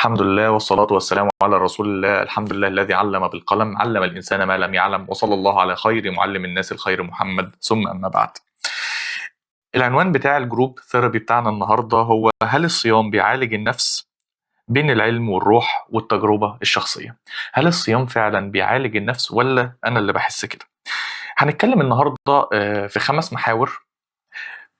الحمد لله والصلاة والسلام على رسول الله. الحمد لله الذي علم بالقلم، علم الإنسان ما لم يعلم، وصلى الله على خير معلم الناس الخير محمد، ثم أما بعد. العنوان بتاع ال group therapy بتاعنا النهاردة هو: هل الصيام بيعالج النفس؟ بين العلم والروح والتجربة الشخصية. هل الصيام فعلا بيعالج النفس ولا أنا اللي بحس كده؟ هنتكلم النهاردة في 5 محاور.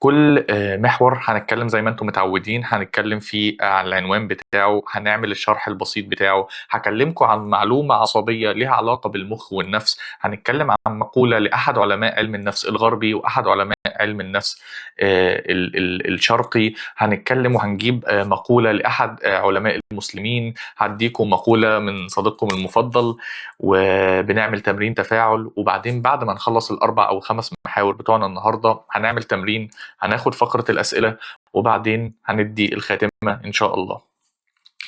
كل محور هنتكلم زي ما انتم متعودين، هنتكلم فيه عن العنوان بتاعه، هنعمل الشرح البسيط بتاعه، هكلمكم عن معلومة عصبية ليها علاقة بالمخ والنفس، هنتكلم عن مقولة لأحد علماء علم النفس الغربي وأحد علماء علم النفس الشرقي، هنتكلم وهنجيب مقولة لأحد علماء المسلمين، هديكم مقولة من صديقكم المفضل، وبنعمل تمرين تفاعل. وبعدين بعد ما نخلص ال4 أو 5 محاور بتوعنا النهاردة هنعمل تمرين، هناخد فقرة الأسئلة، وبعدين هندي الخاتمة إن شاء الله.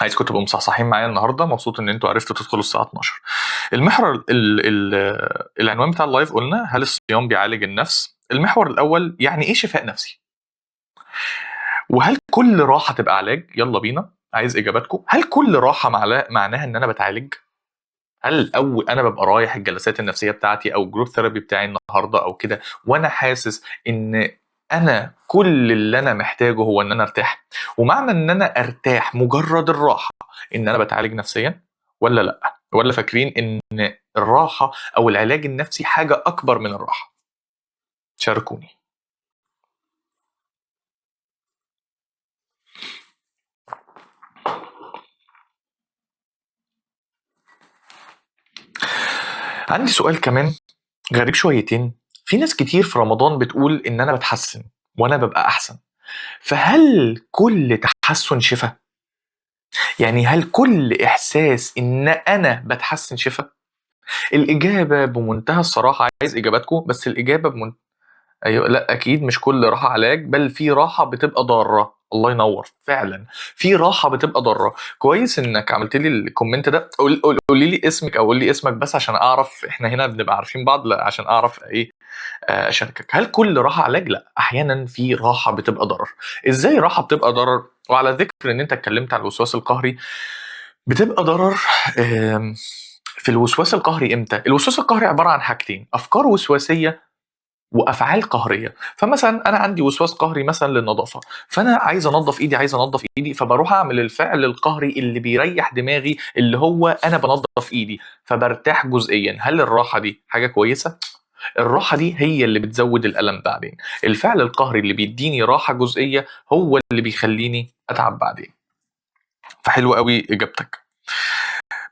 عايزكم تبقوا مصحصحين معايا النهارده، مبسوط ان انتوا عرفتوا تدخلوا الساعة 12. المحور ال ال العنوان بتاع ال live قلنا: هل الصيام بيعالج النفس؟ المحور الاول: يعني ايه شفاء نفسي؟ وهل كل راحة تبقى علاج؟ يلا بينا، عايز اجاباتكم. هل كل راحة معناها ان انا بتعالج؟ هل اول انا ببقى رايح الجلسات النفسية بتاعتي او ال group therapy بتاعي النهارده او كده وانا حاسس ان انا كل اللي انا محتاجه هو ان انا ارتاح، ومعنى ان انا ارتاح مجرد الراحة ان انا بتعالج نفسيا ولا لا؟ ولا فاكرين ان الراحة او العلاج النفسي حاجة اكبر من الراحة؟ شاركوني. عندي سؤال كمان غريب شويتين. في ناس كتير في رمضان بتقول ان انا بتحسن وانا ببقى احسن، فهل كل تحسن شفاء؟ يعني هل كل احساس ان انا بتحسن شفاء؟ الاجابة بمنتهى الصراحة، عايز اجاباتكم، بس الاجابة ايوه، لا اكيد مش كل راحة علاج، بل في راحة بتبقى ضارة. الله ينور، فعلا في راحة بتبقى ضارة. كويس انك عملت لي ال comment ده. قولي لي اسمك او قول لي اسمك بس عشان اعرف، احنا هنا بنبقى عارفين بعض، لا عشان اعرف ايه اشاركك. هل كل راحة علاج؟ لا، احيانا في راحة بتبقى ضرر. ازاي راحة بتبقى ضرر؟ وعلى ذكر ان انت اتكلمت على الوسواس القهري، بتبقى ضرر في الوسواس القهري امتى؟ الوسواس القهري عبارة عن حاجتين: افكار وسواسيه وافعال قهريه. فمثلا انا عندي وسواس قهري مثلا للنظافه، فانا عايز انظف ايدي، عايز انظف ايدي، فبروح اعمل الفعل القهري اللي بيريح دماغي اللي هو انا بنظف ايدي، فبرتاح جزئيا. هل الراحة دي حاجة كويسة؟ الراحة دي هي اللي بتزود الالم بعدين. الفعل القهري اللي بيديني راحة جزئية هو اللي بيخليني اتعب بعدين. فحلو قوي اجابتك.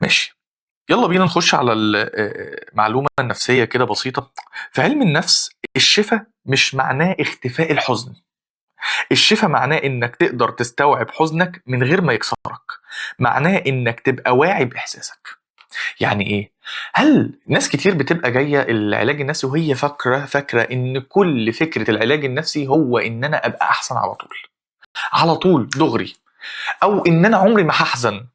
ماشي، يلا بينا نخش على المعلومة النفسية كده بسيطة. في علم النفس الشفاء مش معناه اختفاء الحزن، الشفاء معناه انك تقدر تستوعب حزنك من غير ما يكسرك، معناه انك تبقى واعي باحساسك. يعني ايه؟ هل ناس كتير بتبقى جاية العلاج النفسي وهي فاكرة ان كل فكرة العلاج النفسي هو ان انا ابقى احسن على طول، على طول دغري، او ان انا عمري ما هحزن،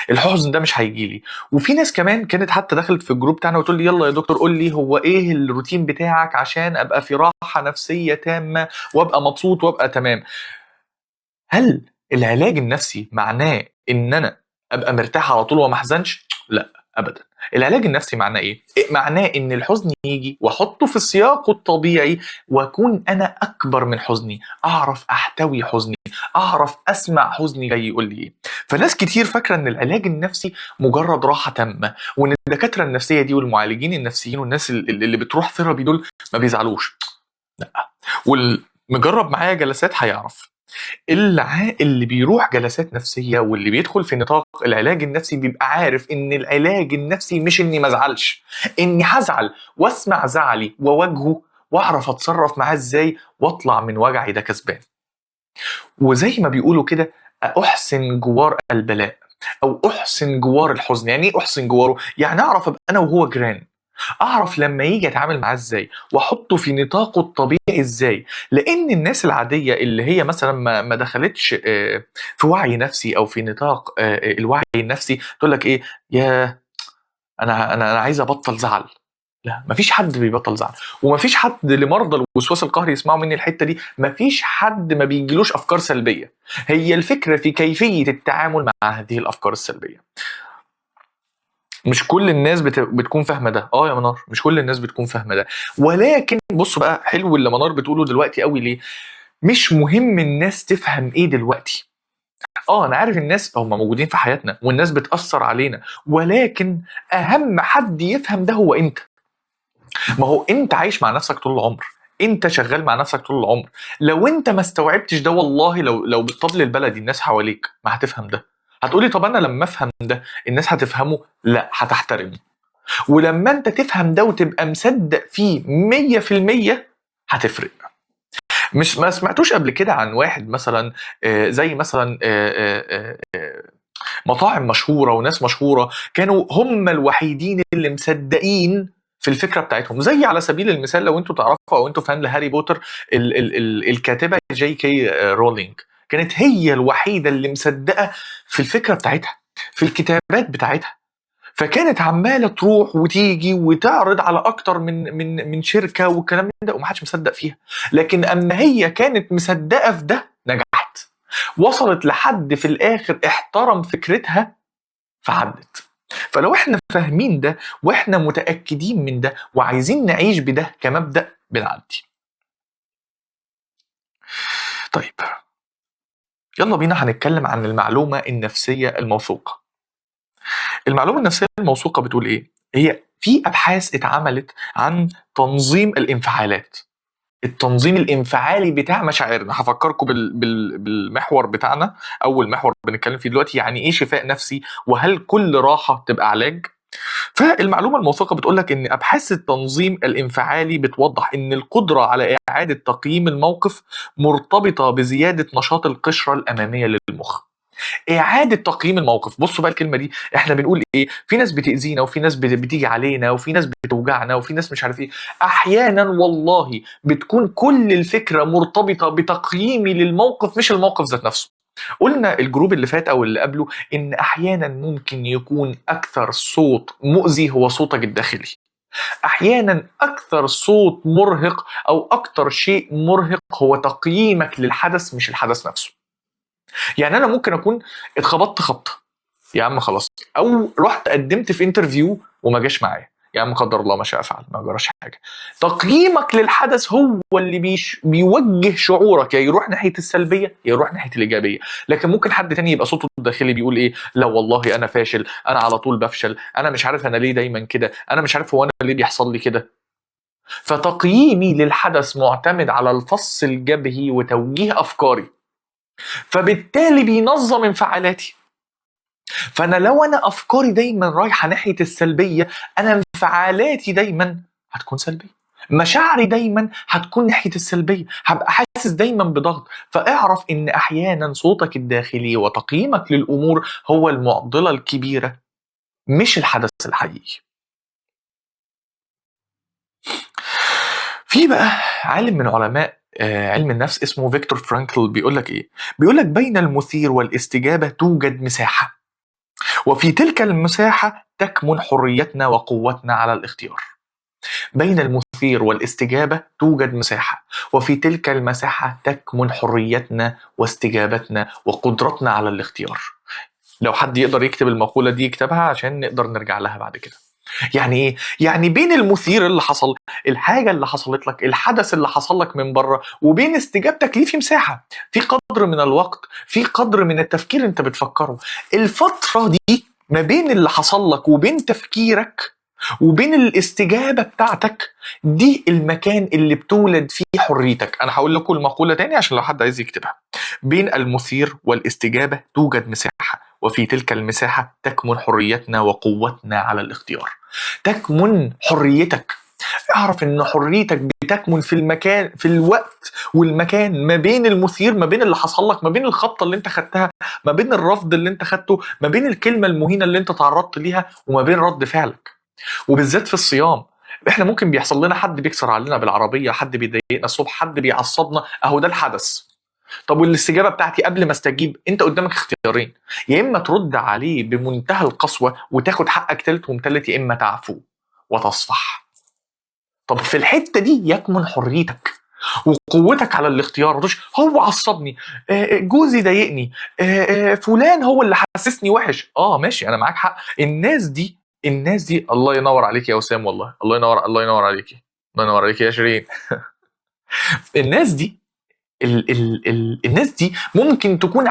الحزن ده مش هيجيلي. وفي ناس كمان كانت حتى دخلت في ال group بتاعنا وتقول لي يلا يا دكتور قول لي هو ايه الروتين بتاعك عشان ابقى في راحة نفسية تامة وابقى مبسوط وابقى تمام. هل العلاج النفسي معناه ان انا ابقى مرتاح على طول وما احزنش؟ لا ابدا. العلاج النفسي معناه ايه؟ معناه ان الحزن يجي واحطه في سياقه الطبيعي، واكون انا اكبر من حزني، اعرف احتوي حزني، اعرف اسمع حزني جاي يقول لي ايه. فناس كتير فاكره ان العلاج النفسي مجرد راحة تامة، وان الدكاترة النفسية دي والمعالجين النفسيين والناس اللي بتروح therapy دول ما بيزعلوش. لا، والمجرب معايا جلسات هيعرف. اللي بيروح جلسات نفسية واللي بيدخل في نطاق العلاج النفسي بيبقى عارف ان العلاج النفسي مش اني ما ازعلش، اني هزعل واسمع زعلي واواجهه واعرف اتصرف معاه ازاي واطلع من وجعي ده كسبان. وزي ما بيقولوا كده، احسن جوار البلاء او احسن جوار الحزن. يعني ايه احسن جواره؟ يعني اعرف ابقى انا وهو جيران، اعرف لما يجي اتعامل معاه ازاي واحطه في نطاقه الطبيعي ازاي. لان الناس العادية اللي هي مثلا ما دخلتش في وعي نفسي او في نطاق الوعي النفسي تقول لك ايه، يا انا انا انا عايز ابطل زعل. لا، مفيش حد بيبطل زعل، ومفيش حد لمرضى الوسواس القهري يسمعوا مني الحتة دي، مفيش حد ما بيجيلوش افكار سلبية. هي الفكرة في كيفية التعامل مع هذه الافكار السلبية. مش كل الناس بتكون فاهمه ده. يا منار، مش كل الناس بتكون فاهمه ده، ولكن بصوا بقى، حلو اللي منار بتقوله دلوقتي قوي. ليه مش مهم الناس تفهم ايه دلوقتي؟ انا عارف الناس هم موجودين في حياتنا والناس بتأثر علينا، ولكن اهم حد يفهم ده هو انت. ما هو انت عايش مع نفسك طول العمر، انت شغال مع نفسك طول العمر. لو انت ما استوعبتش ده، والله لو بالطبل البلدي الناس حواليك ما هتفهم ده. هتقولي طب انا لما افهم ده الناس هتفهمه؟ لا، هتحترمه. ولما انت تفهم ده وتبقى مصدق فيه 100% هتفرق. مش ما سمعتوش قبل كده عن واحد مثلا زي مثلا مطاعم مشهورة وناس مشهورة كانوا هم الوحيدين اللي مصدقين في الفكرة بتاعتهم؟ زي على سبيل المثال لو انتوا تعرفوا او انتوا fan لهاري بوتر، ال ال ال الكاتبة جي كي رولينج كانت هي الوحيدة اللي مصدقه في الفكرة بتاعتها، في الكتابات بتاعتها، فكانت عماله تروح وتيجي وتعرض على اكتر من شركة والكلام من ده، ومحدش مصدق فيها. لكن اما هي كانت مصدقه في ده نجحت، وصلت لحد في الاخر احترم فكرتها فعدت. فلو احنا فاهمين ده واحنا متاكدين من ده وعايزين نعيش بده كمبدا بنعدي. طيب يلا بينا هنتكلم عن المعلومة النفسية الموثوقة. المعلومة النفسية الموثوقة بتقول ايه؟ هي في ابحاث اتعملت عن تنظيم الانفعالات، التنظيم الانفعالي بتاع مشاعرنا. هفكركم بالمحور بتاعنا، اول محور بنتكلم فيه دلوقتي، يعني ايه شفاء نفسي وهل كل راحة تبقى علاج؟ فالمعلومه الموثوقة بتقول لك ان ابحاث التنظيم الانفعالي بتوضح ان القدرة على اعاده تقييم الموقف مرتبطة بزيادة نشاط القشرة الامامية للمخ. اعاده تقييم الموقف، بصوا بقى الكلمة دي، احنا بنقول ايه؟ في ناس بتاذينا وفي ناس بتيجي علينا وفي ناس بتوجعنا وفي ناس مش عارف ايه. احيانا والله بتكون كل الفكرة مرتبطة بتقييمي للموقف مش الموقف ذات نفسه. قلنا ال group اللي فات او اللي قبله ان احيانا ممكن يكون اكثر صوت مؤذي هو صوتك الداخلي. احيانا اكثر صوت مرهق او اكثر شيء مرهق هو تقييمك للحدث مش الحدث نفسه. يعني انا ممكن اكون اتخبطت خبطه يا عم خلاص، او رحت قدمت في interview وما جاش معايا، يا عم قدر الله ما شاء فعل، ما جراش حاجة. تقييمك للحدث هو اللي بيوجه شعورك، يا يروح ناحية السلبية يا يروح ناحية الايجابية. لكن ممكن حد تاني يبقى صوته الداخلي بيقول ايه؟ لا والله انا فاشل، انا على طول بفشل، انا مش عارف انا ليه دايما كده، انا مش عارف هو انا ليه بيحصل لي كده. فتقييمي للحدث معتمد على الفص الجبهي وتوجيه افكاري، فبالتالي بينظم انفعالاتي. فانا لو انا افكاري دايما رايحة ناحية السلبية، انا انفعالاتي دايما هتكون سلبية، مشاعري دايما هتكون ناحية السلبية، هبقى حاسس دايما بضغط. فاعرف ان احيانا صوتك الداخلي وتقييمك للامور هو المعضلة الكبيرة مش الحدث الحقيقي. في بقى عالم من علماء علم النفس اسمه فيكتور فرانكل بيقول لك ايه؟ بيقول لك بين المثير والاستجابة توجد مساحة، وفي تلك المساحة تكمن حريتنا وقوتنا على الاختيار. بين المثير والاستجابة توجد مساحة، وفي تلك المساحة تكمن حريتنا واستجابتنا وقدرتنا على الاختيار. لو حد يقدر يكتب المقولة دي يكتبها عشان نقدر نرجع لها بعد كده. يعني ايه؟ يعني بين المثير اللي حصل، الحاجة اللي حصلت لك، الحدث اللي حصل لك من بره، وبين استجابتك ليه في مساحة، في قدر من الوقت، في قدر من التفكير انت بتفكره. الفترة دي ما بين اللي حصل لك وبين تفكيرك وبين الاستجابة بتاعتك، دي المكان اللي بتولد فيه حريتك. انا هقول لكم المقولة تاني عشان لو حد عايز يكتبها. بين المثير والاستجابة توجد مساحة، وفي تلك المساحة تكمن حريتنا وقوتنا على الاختيار. تكمن حريتك. اعرف ان حريتك بتكمن في المكان، في الوقت والمكان، ما بين المثير، ما بين اللي حصل لك، ما بين الخبطة اللي انت خدتها، ما بين الرفض اللي انت خدته، ما بين الكلمة المهينة اللي انت تعرضت ليها، وما بين رد فعلك. وبالذات في الصيام احنا ممكن بيحصل لنا حد بيكسر علينا بالعربية، حد بيضايقنا الصبح، حد بيعصبنا، اهو ده الحدث. طب والاستجابة بتاعتي قبل ما استجيب، انت قدامك اختيارين، يا اما ترد عليه بمنتهى القسوة وتاخد حقك تالت ومتلت، يا اما تعفو وتصفح. طب في الحتة دي يكمن حريتك وقوتك على الاختيار. ما تقولش هو عصبني، جوزي ضايقني، فلان هو اللي حسسني وحش. ماشي، انا معاك حق. الناس دي الله ينور عليك يا وسام، والله الله ينور، الله ينور عليكي، الله ينور عليك يا شيرين. الناس دي ال ال ال الناس دي ممكن تكون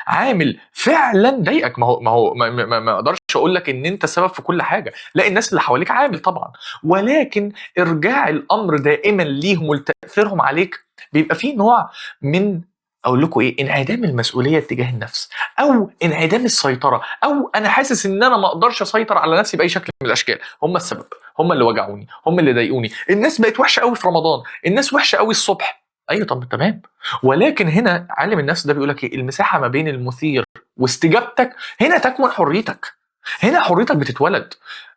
عامل فعلا ضايقك. ما هو ما اقدرش اقول لك ان انت سبب في كل حاجة، لا، الناس اللي حواليك عامل طبعا، ولكن ارجاع الامر دائما ليهم ولتاثيرهم عليك بيبقى فيه نوع من، اقول لكم ايه، انعدام المسؤولية تجاه النفس، او انعدام السيطرة، او انا حاسس ان انا ما اقدرش اسيطر على نفسي باي شكل من الاشكال. هم السبب، هم اللي وجعوني، هم اللي ضايقوني، الناس بقت وحشة قوي في رمضان، الناس وحشة قوي الصبح. ايوه طب تمام، ولكن هنا عالم النفس ده بيقول لك ايه، المساحة ما بين المثير واستجابتك هنا تكمن حريتك، هنا حريتك بتتولد.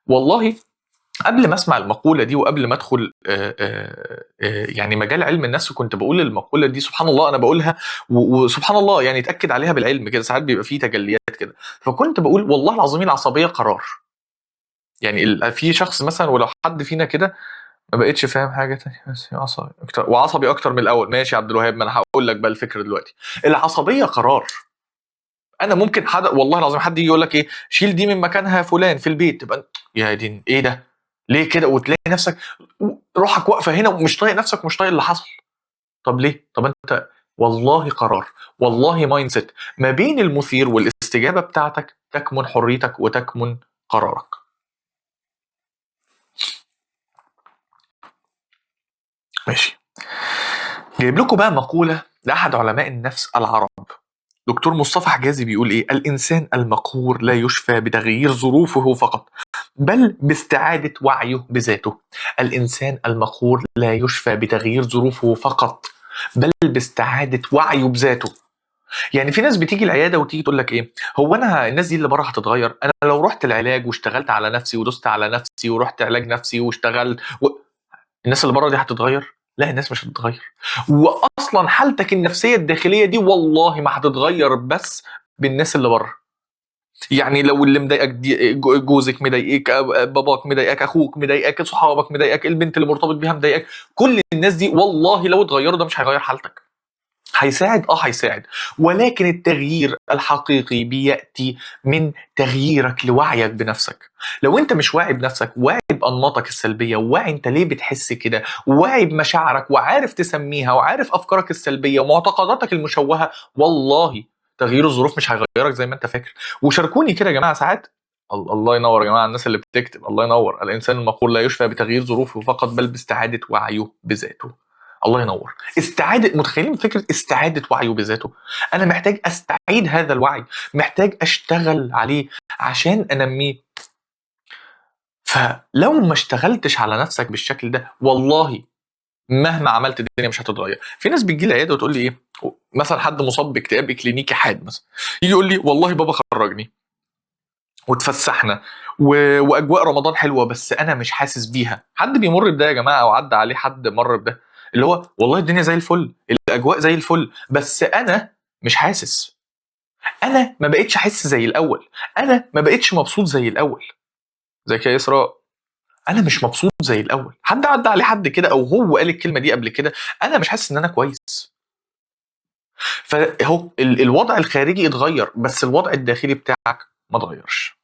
والله قبل ما اسمع المقولة دي وقبل ما ادخل يعني مجال علم النفس كنت بقول المقولة دي، سبحان الله انا بقولها وسبحان الله يعني اتاكد عليها بالعلم كده، ساعات بيبقى فيه تجليات كده. فكنت بقول والله العظيم العصبية قرار. يعني في شخص مثلا، ولو حد فينا كده ما بقتش فاهم حاجة تانية، بس عصبي اكتر وعصبي اكتر من الاول. ماشي يا عبد الوهاب، ما انا هقول لك بقى الفكرة دلوقتي. العصبية قرار. انا ممكن حد، والله العظيم حد يجي يقول لك ايه، شيل دي من مكانها فلان في البيت، تبقى يا دين ايه ده ليه كده، وتلاقي نفسك روحك واقفة هنا ومش طايق نفسك ومش طايق اللي حصل. طب ليه؟ طب انت والله قرار، والله mindset. ما بين المثير والاستجابة بتاعتك تكمن حريتك وتكمن قرارك. ماشي، جايب لكم بقى مقولة لأحد علماء النفس العرب، دكتور مصطفى حجازي، بيقول إيه؟ الإنسان المقهور لا يشفى بتغيير ظروفه فقط، بل باستعادة وعيه بذاته. الإنسان المقهور لا يشفى بتغيير ظروفه فقط، بل باستعادة وعيه بذاته. يعني في ناس بتيجي العيادة وتيجي تقول لك إيه، هو أنا الناس دي اللي بره هتتغير؟ أنا لو رحت العلاج واشتغلت على نفسي ودوست على نفسي ورحت علاج نفسي واشتغلت الناس اللي بره دي هتتغير؟ لا، الناس مش هتتغير. واصلا حالتك النفسية الداخلية دي والله ما هتتغير بس بالناس اللي بره. يعني لو اللي مضايقك دي جوزك مضايقك، باباك مضايقك، اخوك مضايقك، صحابك مضايقك، البنت اللي مرتبط بيها مضايقك، كل الناس دي والله لو اتغيروا ده مش هيغير حالتك. هيساعد، هيساعد، ولكن التغيير الحقيقي بيأتي من تغييرك لوعيك بنفسك. لو انت مش واعي بنفسك، واعي بأنماطك السلبية، واعي انت ليه بتحس كده، واعي بمشاعرك وعارف تسميها، وعارف أفكارك السلبية ومعتقداتك المشوهة، والله تغيير الظروف مش هيغيرك زي ما انت فاكر. وشاركوني كده يا جماعة ساعات، الله ينور يا جماعة الناس اللي بتكتب، الله ينور. الإنسان المقهور لا يشفى بتغيير ظروفه فقط، بل باستعادة وعيه بذاته. الله ينور. استعادة، متخيلين فكرة استعادة وعيه بذاته؟ أنا محتاج أستعيد هذا الوعي، محتاج أشتغل عليه عشان أنميه. فلو ما اشتغلتش على نفسك بالشكل ده، والله مهما عملت الدنيا مش هتتغير. في ناس بتجي لي عيادة وتقول لي إيه، مثلا حد مصاب باكتئاب إكلينيكي حاد مثلا، يجي يقول لي والله بابا خرجني وتفسحنا وأجواء رمضان حلوة، بس أنا مش حاسس بيها. حد بيمر بده يا جماعة، أو عدى عليه حد مر بده، اللي هو والله الدنيا زي الفل، الاجواء زي الفل، بس انا مش حاسس، انا ما بقتش احس زي الاول، انا ما بقتش مبسوط زي الاول. زي يا اسراء، انا مش مبسوط زي الاول. حد عدى عليه حد كده، او هو قال الكلمة دي قبل كده، انا مش حاسس ان انا كويس. فهو الوضع الخارجي اتغير، بس الوضع الداخلي بتاعك ما اتغيرش.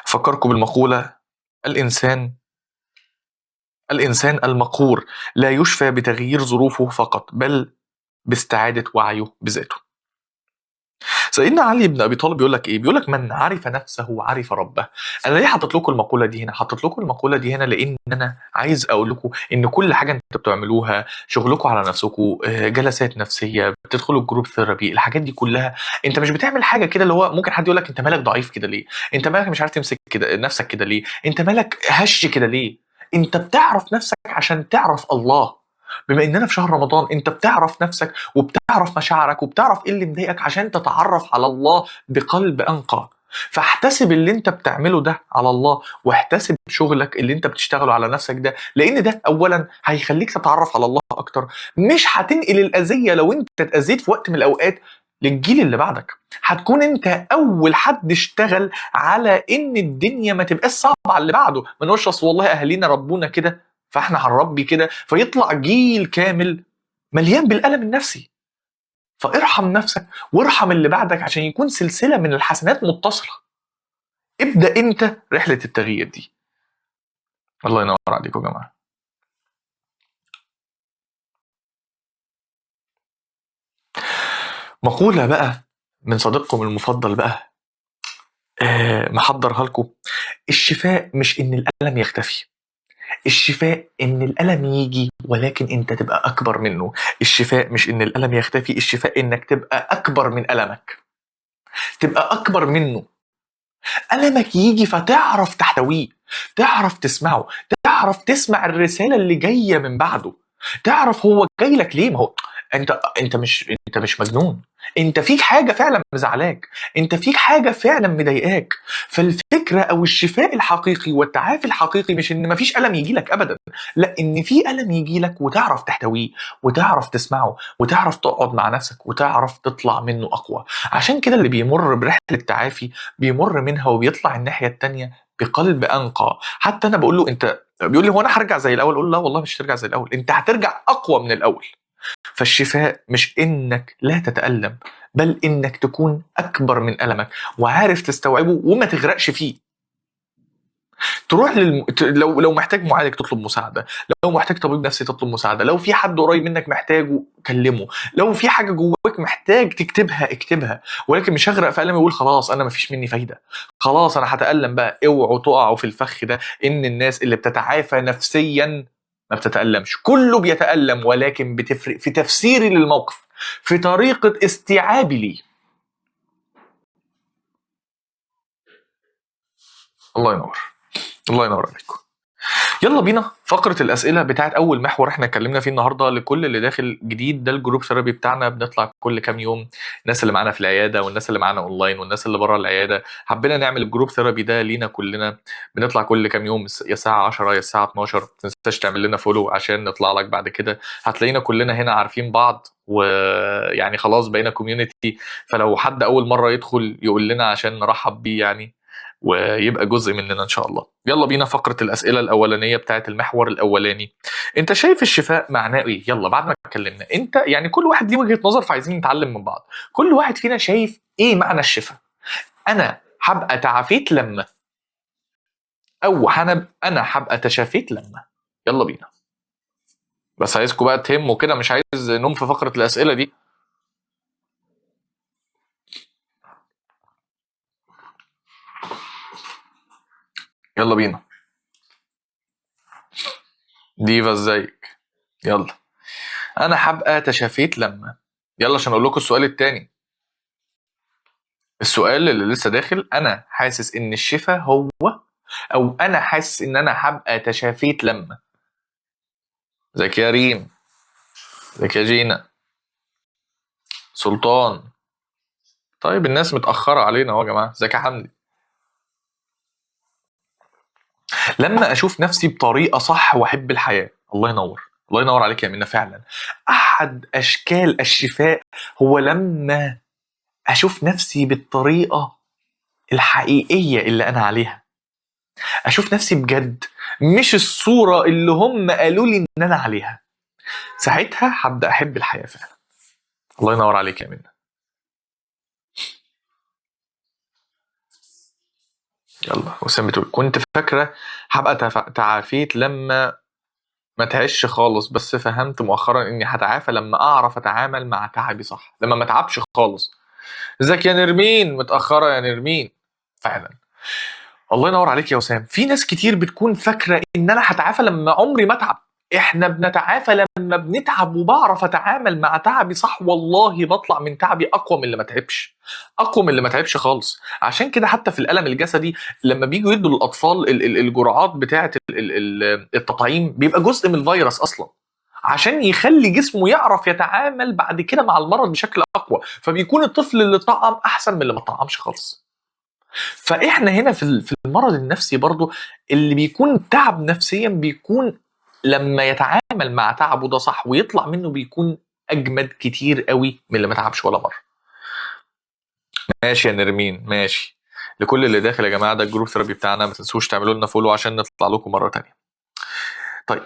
فكركم بالمقوله، الإنسان المقهور لا يشفى بتغيير ظروفه فقط، بل باستعادة وعيه بذاته. سيدنا علي بن أبي طالب بيقول لك إيه؟ بيقول لك من عرف نفسه عرف ربه. أنا ليه حاطط لكم المقولة دي هنا؟ حاطط لكم المقولة دي هنا لأن أنا عايز أقول لكم إن كل حاجة أنتوا بتعملوها، شغلكم على نفسكم، جلسات نفسية، بتدخلوا ال group therapy، الحاجات دي كلها، أنت مش بتعمل حاجة كده اللي هو ممكن حد يقول لك أنت مالك ضعيف كده ليه؟ أنت مالك مش عارف تمسك كده نفسك كده ليه؟ أنت مالك هش كده ليه؟ انت بتعرف نفسك عشان تعرف الله. بما اننا في شهر رمضان، انت بتعرف نفسك وبتعرف مشاعرك وبتعرف ايه اللي مضايقك عشان تتعرف على الله بقلب انقى. فاحتسب اللي انت بتعمله ده على الله، واحتسب شغلك اللي انت بتشتغله على نفسك ده، لان ده اولا هيخليك تتعرف على الله اكتر. مش هتنقل الاذية لو انت اتاذيت في وقت من الاوقات، للجيل اللي بعدك. هتكون انت اول حد اشتغل على ان الدنيا ما تبقاش صعبة على اللي بعده. ما نقولش اصل والله اهالينا ربونا كده فاحنا هنربي كده، فيطلع جيل كامل مليان بالالم النفسي. فارحم نفسك وارحم اللي بعدك عشان يكون سلسلة من الحسنات متصلة. ابدا انت رحله التغيير دي. الله ينور عليكم يا جماعة. مقولة بقى من صديقكم المفضل بقى، محضرها لكم. الشفاء مش ان الالم يختفي، الشفاء ان الالم يجي ولكن انت تبقى اكبر منه. الشفاء مش ان الالم يختفي، الشفاء انك تبقى اكبر من المك، تبقى اكبر منه. ألمك يجي فتعرف تحتويه، تعرف تسمعه، تعرف تسمع الرسالة اللي جاية من بعده، تعرف هو جاي لك ليه. ما هو انت مش مجنون، انت فيك حاجة فعلا مزعلاك، انت فيك حاجة فعلا مضايقاك. فالفكرة او الشفاء الحقيقي والتعافي الحقيقي مش ان مفيش ألم يجي لك ابدا، لا، ان في ألم يجي لك وتعرف تحتويه وتعرف تسمعه وتعرف تقعد مع نفسك وتعرف تطلع منه اقوى. عشان كده اللي بيمر برحلة تعافي بيمر منها وبيطلع الناحية التانية بقلب انقى. حتى انا بقول له انت، بيقول لي هو انا هرجع زي الاول؟ اقول له لا والله مش هترجع زي الاول، انت هترجع اقوى من الاول. فالشفاء مش انك لا تتألم، بل انك تكون اكبر من ألمك وعارف تستوعبه وما تغرقش فيه. تروح لو محتاج معالج تطلب مساعدة، لو محتاج طبيب نفسي تطلب مساعدة، لو في حد قريب منك محتاجه كلمة، لو في حاجة جواك محتاج تكتبها اكتبها، ولكن مش هغرق في ألمي واقول خلاص انا مفيش مني فايدة، خلاص انا هتألم بقى. اوعوا تقعوا في الفخ ده، ان الناس اللي بتتعافى نفسيا ما بتتألمش، كله بيتألم، ولكن بتفرق في تفسيري للموقف، في طريقة استيعابي ليه. الله ينور، الله ينور عليكم. يلا بينا فقرة الأسئلة بتاعت أول محور احنا اتكلمنا فيه النهاردة. لكل اللي داخل جديد، ده ال group therapy بتاعنا، بنطلع كل كام يوم، الناس اللي معانا في العيادة والناس اللي معانا أونلاين والناس اللي بره العيادة. حبينا نعمل ال group therapy ده لينا كلنا، بنطلع كل كام يوم، يا الساعة 10 يا الساعة 12. ما تنساش تعمل لنا follow عشان نطلع لك بعد كده. هتلاقينا كلنا هنا عارفين بعض، ويعني خلاص بقينا community. فلو حد أول مرة يدخل يقول لنا عشان نرحب بيه يعني، ويبقى جزء مننا إن شاء الله. يلا بينا فقرة الأسئلة الأولانية بتاعت المحور الأولاني. أنت شايف الشفاء معناه إيه؟ يلا بعد ما اتكلمنا، أنت يعني كل واحد ليه وجهة نظر، فعايزين نتعلم من بعض. كل واحد فينا شايف إيه معنى الشفاء؟ أنا هبقى تعافيت لما، أو أنا هبقى تشافيت لما. يلا بينا، بس عايزكم بقى تهموا كده، مش عايز نوم في فقرة الأسئلة دي. يلا بينا. ديفا ازيك؟ يلا انا هبقى تشافيت لما. يلا عشان اقول لكم السؤال التاني، السؤال اللي لسه داخل. انا حاسس ان الشفاء هو، او انا حاسس ان انا هبقى تشافيت لما. ازيك يا ريم؟ ازيك يا جينا؟ سلطان؟ طيب الناس متأخرة علينا اهو يا جماعة. ازيك يا حمدي؟ لما اشوف نفسي بطريقة صح واحب الحياة. الله ينور، الله ينور عليك يا منى. فعلا احد اشكال الشفاء هو لما اشوف نفسي بالطريقة الحقيقية اللي انا عليها، اشوف نفسي بجد، مش الصورة اللي هم قالوا لي ان انا عليها. ساعتها هبدا احب الحياة فعلا. الله ينور عليك يا منى. يلا وسام بتقول كنت فاكرة هبقى تعافيت لما ما تعيش خالص، بس فهمت مؤخرا اني هتعافى لما اعرف اتعامل مع تعبي صح، لما ما اتعبش خالص. ازيك يا نرمين؟ متأخرة يا نرمين. فعلا الله ينور عليك يا وسام. في ناس كتير بتكون فاكرة ان انا هتعافى لما عمري ما اتعب. احنا بنتعافى لما بنتعب وبعرف اتعامل مع تعبي صح، والله بطلع من تعبي اقوى من اللي ما تعبش، اقوى من اللي ما تعبش خالص. عشان كده حتى في الالم الجسدي لما بيجوا يدوا للاطفال الجرعات بتاعه التطعيم بيبقى جزء من الفيروس اصلا، عشان يخلي جسمه يعرف يتعامل بعد كده مع المرض بشكل اقوى، فبيكون الطفل اللي طعم احسن من اللي ما طعمش خالص. فاحنا هنا في المرض النفسي برضو اللي بيكون تعب نفسيا بيكون لما يتعامل مع تعبه ده صح ويطلع منه بيكون اجمد كتير قوي من اللي ما تعبش ولا مرة. ماشي يا نرمين، ماشي. لكل اللي داخل يا جماعة، ده ال group therapy بتاعنا، ما تنسوش تعملوا لنا follow عشان نطلع لكم مرة تانية. طيب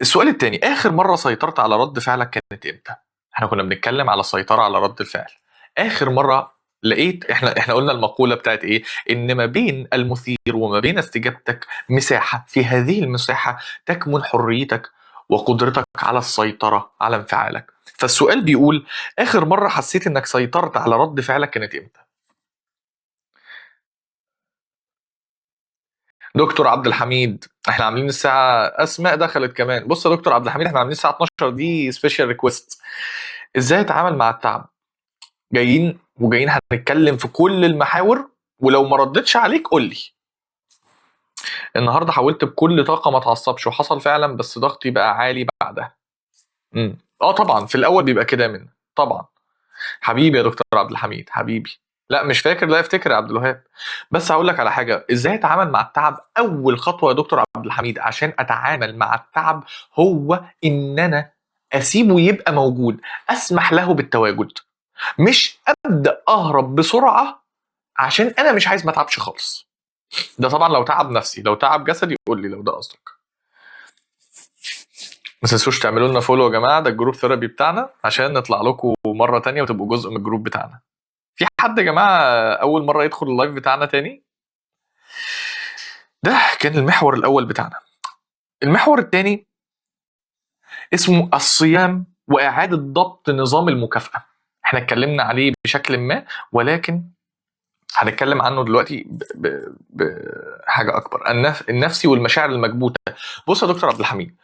السؤال التاني، اخر مرة سيطرت على رد فعلك كانت امتى؟ احنا كنا بنتكلم على السيطرة على رد الفعل. اخر مرة لقيت، احنا قلنا المقولة بتاعت ايه؟ ان ما بين المثير وما بين استجابتك مساحة، في هذه المساحة تكمن حريتك وقدرتك على السيطرة على انفعالك. فالسؤال بيقول اخر مرة حسيت انك سيطرت على رد فعلك كانت امتى؟ دكتور عبد الحميد، احنا عاملين الساعة، اسماء دخلت كمان. بص يا دكتور عبد الحميد، احنا عاملين الساعة 12 دي special request. ازاي اتعامل مع التعب؟ جايين وجايين هنتكلم في كل المحاور، ولو ما ردتش عليك قول لي. النهارده حاولت بكل طاقة ما اتعصبش وحصل فعلا، بس ضغطي بقى عالي بعدها. طبعا في الاول بيبقى كده منه طبعا. حبيبي يا دكتور عبد الحميد، حبيبي. لا مش فاكر، لا افتكر يا عبد الوهاب. بس هقول لك على حاجة، ازاي اتعامل مع التعب؟ اول خطوة يا دكتور عبد الحميد عشان اتعامل مع التعب هو ان انا اسيبه يبقى موجود، اسمح له بالتواجد، مش ابدا اهرب بسرعة عشان انا مش عايز ما اتعبش خالص. ده طبعا لو تعب نفسي، لو تعب جسدي قول لي لو ده قصدك. ما تنسوش تعملوا لنا follow يا جماعة، ده ال group therapy بتاعنا عشان نطلع لكم مرة تانية وتبقوا جزء من ال group بتاعنا. في حد يا جماعة اول مرة يدخل ال live بتاعنا تاني؟ ده كان المحور الاول بتاعنا. المحور التاني اسمه الصيام واعاده ضبط نظام المكافاة. احنا اتكلمنا عليه بشكل ما، ولكن هنتكلم عنه دلوقتي بحاجة اكبر، النفسي والمشاعر المكبوته. بص يا دكتور عبد الحميد،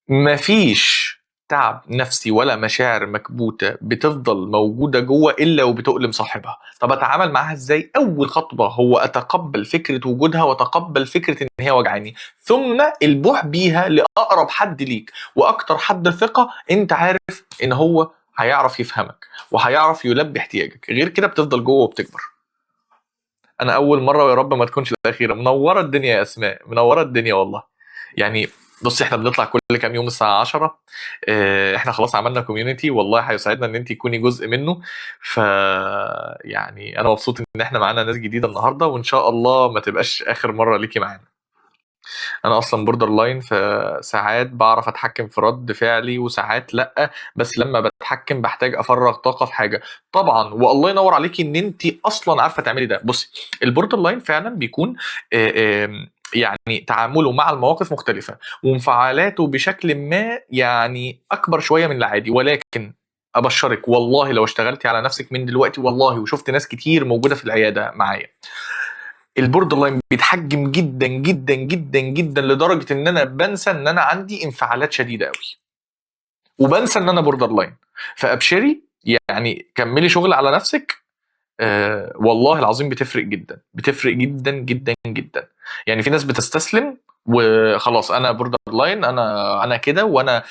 مفيش تعب نفسي ولا مشاعر مكبوته بتفضل موجودة جوه الا وبتؤلم صاحبها. طب اتعامل معاها ازاي؟ اول خطوة هو اتقبل فكرة وجودها واتقبل فكرة ان هي وجعاني، ثم البوح بيها لاقرب حد ليك واكتر حد ثقة انت عارف ان هو هيعرف يفهمك وهيعرف يلبي احتياجك. غير كده بتفضل جوه وبتكبر. انا اول مرة ويا رب ما تكونش الاخيرة. منورة الدنيا يا اسماء، منورة الدنيا والله. يعني بصي احنا بنطلع كل كام يوم الساعة 10، احنا خلاص عملنا community، والله هيسعدنا ان انت تكوني جزء منه. ف يعني انا مبسوط ان احنا معانا ناس جديدة النهارده، وان شاء الله ما تبقاش اخر مرة ليكي معانا. انا اصلا borderline، فساعات بعرف اتحكم في رد فعلي وساعات لا، بس لما بتحكم بحتاج افرغ طاقة في حاجة. طبعا والله ينور عليكي ان انت اصلا عارفه تعملي ده. بصي ال borderline فعلا بيكون يعني تعامله مع المواقف مختلفة وانفعالاته بشكل ما يعني اكبر شوية من العادي، ولكن ابشرك والله لو اشتغلتي على نفسك من دلوقتي والله، وشفت ناس كتير موجودة في العيادة معايا، ال borderline بيتحجم جدا جدا جدا جدا لدرجة ان انا بنسى ان انا عندي انفعالات شديدة قوي، وبنسى ان انا borderline. فابشري يعني كملي شغل على نفسك، والله العظيم بتفرق جدا، بتفرق جدا جدا جدا. يعني في ناس بتستسلم وخلاص انا borderline، انا كده، وانا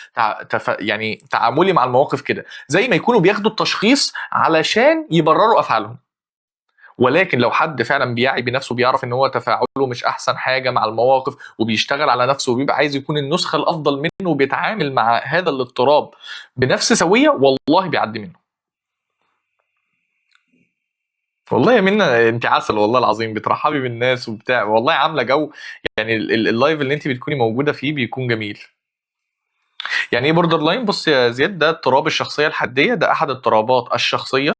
يعني تعاملي مع المواقف كده، زي ما يكونوا بياخدوا التشخيص علشان يبرروا افعالهم. ولكن لو حد فعلا بيعي بنفسه، بيعرف ان هو تفاعله مش احسن حاجة مع المواقف، وبيشتغل على نفسه، وبيبقى عايز يكون النسخة الافضل منه، وبيتعامل مع هذا الاضطراب بنفس سويه، والله بيعدي منه. والله يا منى انت عسل والله العظيم، بترحبي بالناس وبتاع، والله عامله جو. يعني ال live اللي انت بتكوني موجودة فيه بيكون جميل. يعني ايه borderline؟ بص يا زياد، ده اضطراب الشخصية الحدية، ده احد اضطرابات الشخصية.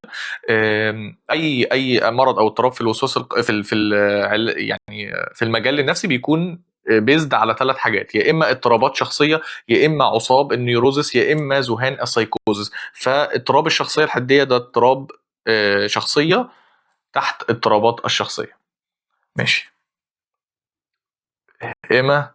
اي مرض او اضطراب في الوسواس في يعني في المجال النفسي بيكون based على 3 حاجات، يا اما اضطرابات شخصية، يا اما عصاب ال neurosis، يا اما ذهان السايكوزس. فاضطراب الشخصية الحدية ده اضطراب شخصية تحت اضطرابات الشخصية. ماشي. اما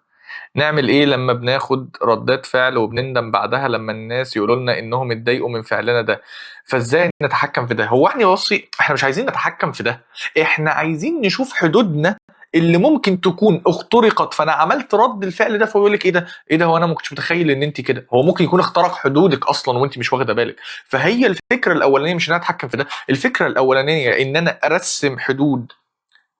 نعمل ايه لما بناخد ردات فعل وبنندم بعدها لما الناس يقولوا لنا انهم اتضايقوا من فعلنا ده؟ فازاي نتحكم في ده؟ هو احنا بصي احنا مش عايزين نتحكم في ده، احنا عايزين نشوف حدودنا اللي ممكن تكون اخترقت، فانا عملت رد الفعل ده، فيقول لك ايه ده، ايه ده، هو انا ما كنتش متخيل ان انت كده. هو ممكن يكون اخترق حدودك اصلا وانت مش واخده بالك. فهي الفكرة الاولانية مش ان انا اتحكم في ده، الفكرة الاولانية ان انا ارسم حدود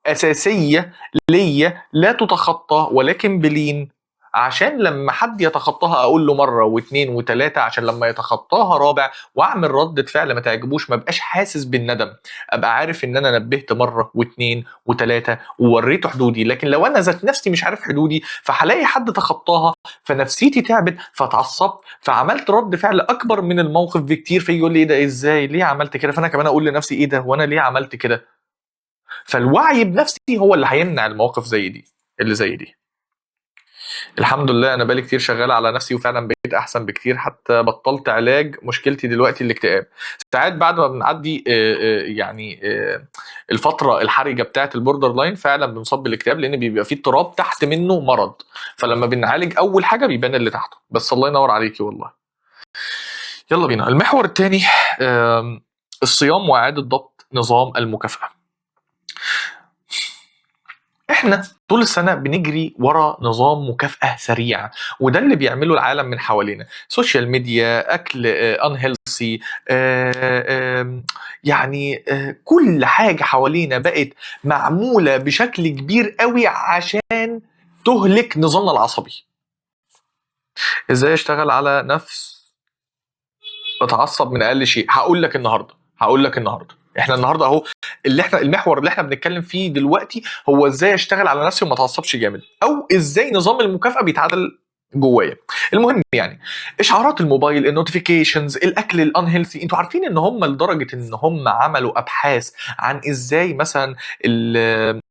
اساسية ليا لا تتخطى ولكن بلين، عشان لما حد يتخطاها اقول له مرة واثنين وثلاثة، عشان لما يتخطاها رابع واعمل ردة فعل ما تعجبوش ما بقاش حاسس بالندم، ابقى عارف ان انا نبهت مرة واثنين وثلاثة ووريته حدودي. لكن لو انا ذات نفسي مش عارف حدودي، فهلاقي حد تخطاها فنفسيتي تعبت، فتعصبت، فعملت رد فعل اكبر من الموقف بكتير، فيجي يقول لي ايه ده، ازاي، ليه عملت كده؟ فانا كمان اقول لنفسي ايه ده، وانا ليه عملت كده؟ فالوعي بنفسي هو اللي هيمنع المواقف زي دي اللي زي دي. الحمد لله انا بقالي كتير شغال على نفسي وفعلا بقيت احسن بكتير، حتى بطلت علاج. مشكلتي دلوقتي الاكتئاب. ساعات بعد ما بنعدي يعني الفترة الحرجة بتاعه ال borderline فعلا بنصاب بالاكتئاب، لان بيبقى فيه اضطراب تحت منه مرض، فلما بنعالج اول حاجة بيبان اللي تحته. بس الله ينور عليكي والله. يلا بينا المحور الثاني، الصيام واعاده ضبط نظام المكافاة. احنا طول السنة بنجري ورا نظام مكافاة سريع، وده اللي بيعمله العالم من حوالينا، social media، اكل unhealthy، يعني كل حاجة حوالينا بقت معمولة بشكل كبير قوي عشان تهلك نظامنا العصبي. ازاي اشتغل على نفس بتعصب من اقل شيء؟ هقول لك النهارده، هقول لك النهارده، احنا النهارده اهو اللي احنا المحور اللي احنا بنتكلم فيه دلوقتي هو ازاي اشتغل على نفسي وما اتعصبش جامد، او ازاي نظام المكافاة بيتعدل جوايا. المهم يعني اشعارات الموبايل، ال notifications، الاكل ال unhealthy. انتوا عارفين ان هم لدرجة ان هم عملوا ابحاث عن ازاي مثلا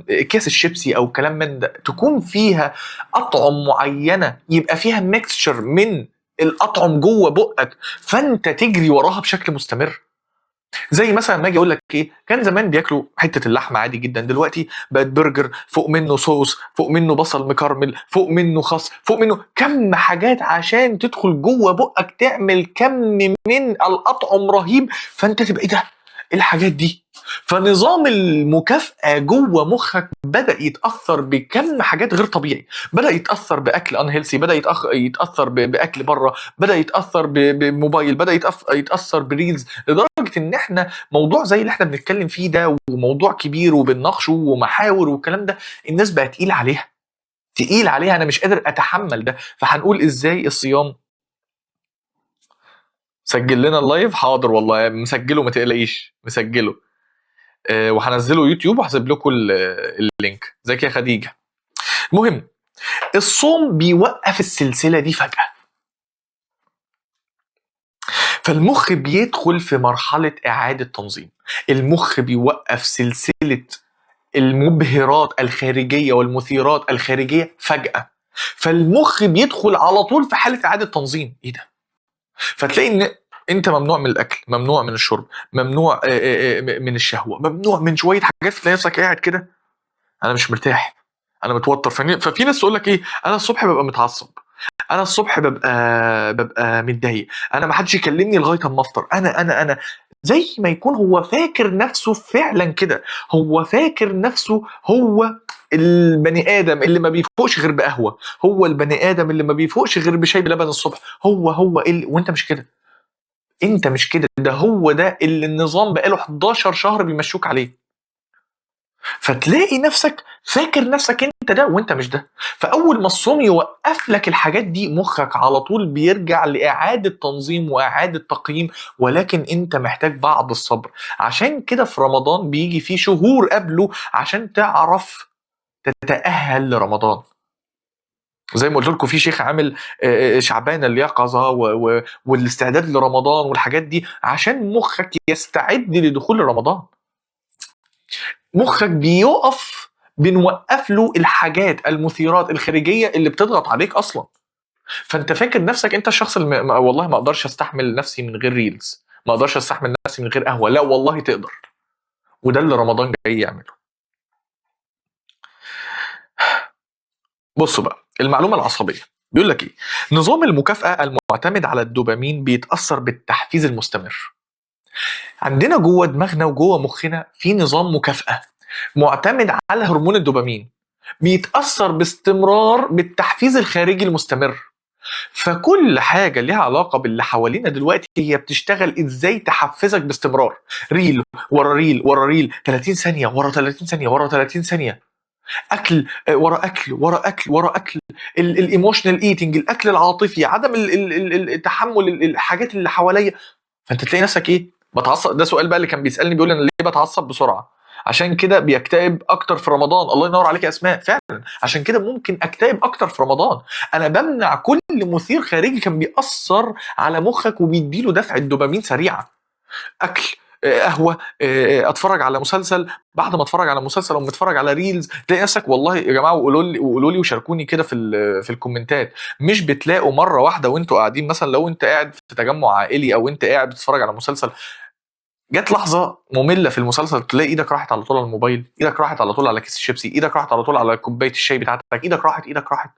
اكياس الشيبسي او كلام من ده تكون فيها اطعم معينة، يبقى فيها mixture من الاطعم جوه بقك، فانت تجري وراها بشكل مستمر. زي مثلا ما اجي اقول لك ايه، كان زمان بياكلوا حتة اللحمة عادي جدا، دلوقتي بقت برجر فوق منه صوص، فوق منه بصل مكرمل، فوق منه خس، فوق منه كم حاجات عشان تدخل جوه بقك تعمل كم من الاطعم رهيب، فانت تبقى ايه ده؟ ايه الحاجات دي؟ فنظام المكافأة جوه مخك بدأ يتأثر بكم حاجات غير طبيعي، بدأ يتأثر بأكل unhealthy، بدأ يتأثر بأكل بره، بدأ يتأثر بموبايل، بدأ يتأثر ب reels، لدرجة إن إحنا موضوع زي اللي إحنا بنتكلم فيه ده وموضوع كبير وبنناقشه ومحاور والكلام ده، الناس بقى تقيل عليها، تقيل عليها، أنا مش قادر أتحمل ده. فهنقول إزاي الصيام. سجل لنا ال live؟ حاضر والله مسجله، ما تقلقيش مسجله، وهنزله يوتيوب وهسيب لكم ال link. ازيك يا خديجة؟ المهم الصوم بيوقف السلسلة دي فجاة، فالمخ بيدخل في مرحلة اعاده تنظيم. المخ بيوقف سلسلة المبهرات الخارجية والمثيرات الخارجية فجاة، فالمخ بيدخل على طول في حاله اعاده تنظيم. ايه ده؟ فتلاقي ان انت ممنوع من الاكل، ممنوع من الشرب، ممنوع من الشهوة، ممنوع من شوية حاجات، تلاقي نفسك قاعد كده انا مش مرتاح، انا متوتر. ففي ناس تقول لك ايه، انا الصبح ببقى متعصب، انا الصبح ببقى متضايق، انا ما حدش يكلمني لغاية اما افطر، انا انا انا زي ما يكون هو فاكر نفسه فعلا كده، هو فاكر نفسه هو البني ادم اللي ما بيفوقش غير بقهوه، هو البني ادم اللي ما بيفوقش غير بشاي بلبن الصبح، هو اللي، وانت مش كده، انت مش كده، ده هو ده اللي النظام بقاله 11 شهر بيمشوك عليه. فتلاقي نفسك فاكر نفسك انت ده وانت مش ده. فاول ما الصوم يوقف لك الحاجات دي، مخك على طول بيرجع لاعادة تنظيم واعاده تقييم، ولكن انت محتاج بعض الصبر. عشان كده في رمضان بيجي فيه شهور قبله عشان تعرف تتاهل لرمضان. زي ما قلت لكم في شيخ عامل شعبان اليقظة والاستعداد لرمضان والحاجات دي عشان مخك يستعد لدخول رمضان. مخك بيقف، بنوقف له الحاجات المثيرات الخارجية اللي بتضغط عليك اصلا. فانت فاكر نفسك انت الشخص اللي والله ما اقدرش استحمل نفسي من غير reels، ما اقدرش استحمل نفسي من غير قهوة، لا والله تقدر. وده اللي رمضان جاي يعمله. بصوا بقى المعلومة العصبية بيقول لك ايه، نظام المكافاة المعتمد على الدوبامين بيتاثر بالتحفيز المستمر. عندنا جوه دماغنا وجوه مخنا في نظام مكافاة معتمد على هرمون الدوبامين، بيتاثر باستمرار بالتحفيز الخارجي المستمر. فكل حاجة ليها علاقة باللي حوالينا دلوقتي هي بتشتغل ازاي تحفزك باستمرار، reel ورا reel ورا reel، 30 ثانية ورا 30 ثانية ورا 30 ثانية. اكل ورا اكل ورا اكل ورا اكل، ال emotional eating، الاكل العاطفي، عدم التحمل الحاجات اللي حواليا. فانت تلاقي نفسك ايه؟ بتعصب. ده سؤال بقى اللي كان بيسالني بيقول انا ليه بتعصب بسرعة؟ عشان كده بيكتئب اكتر في رمضان. الله ينور عليك يا اسماء، فعلا عشان كده ممكن اكتئب اكتر في رمضان. انا بمنع كل مثير خارجي كان بيأثر على مخك وبيديله دفعه دوبامين سريعة. اكل، قهوة، اتفرج على مسلسل، بعد ما اتفرج على مسلسل او متفرج على reels تلاقي نفسك، والله يا جماعة وقولوا لي وقولوا لي وشاركوني كده في الكومنتات، مش بتلاقوا مرة واحدة وانتوا قاعدين مثلا، لو انت قاعد في تجمع عائلي او انت قاعد بتتفرج على مسلسل، جت لحظة مملة في المسلسل تلاقي ايدك راحت على طول على الموبايل، ايدك راحت على طول على كيس الشيبسي، ايدك راحت على طول على كوباية الشاي بتاعتك، ايدك راحت ايدك راحت.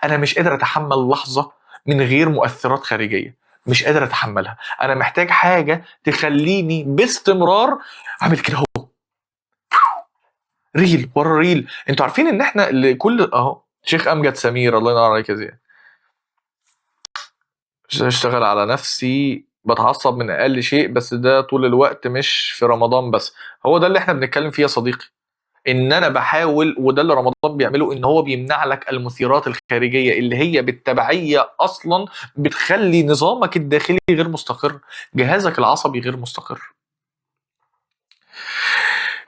انا مش قادر اتحمل لحظة من غير مؤثرات خارجية، مش قادر اتحملها. انا محتاج حاجة تخليني باستمرار اعمل كده اهو، reel ورا reel. انتوا عارفين ان احنا لكل اهو شيخ امجد سمير، الله ينور عليك يا زياد، اشتغل على نفسي، بتعصب من اقل شيء، بس ده طول الوقت مش في رمضان بس. هو ده اللي احنا بنتكلم فيه يا صديقي، ان انا بحاول، وده اللي رمضان بيعمله، ان هو بيمنع لك المثيرات الخارجية اللي هي بالتبعيه اصلا بتخلي نظامك الداخلي غير مستقر، جهازك العصبي غير مستقر.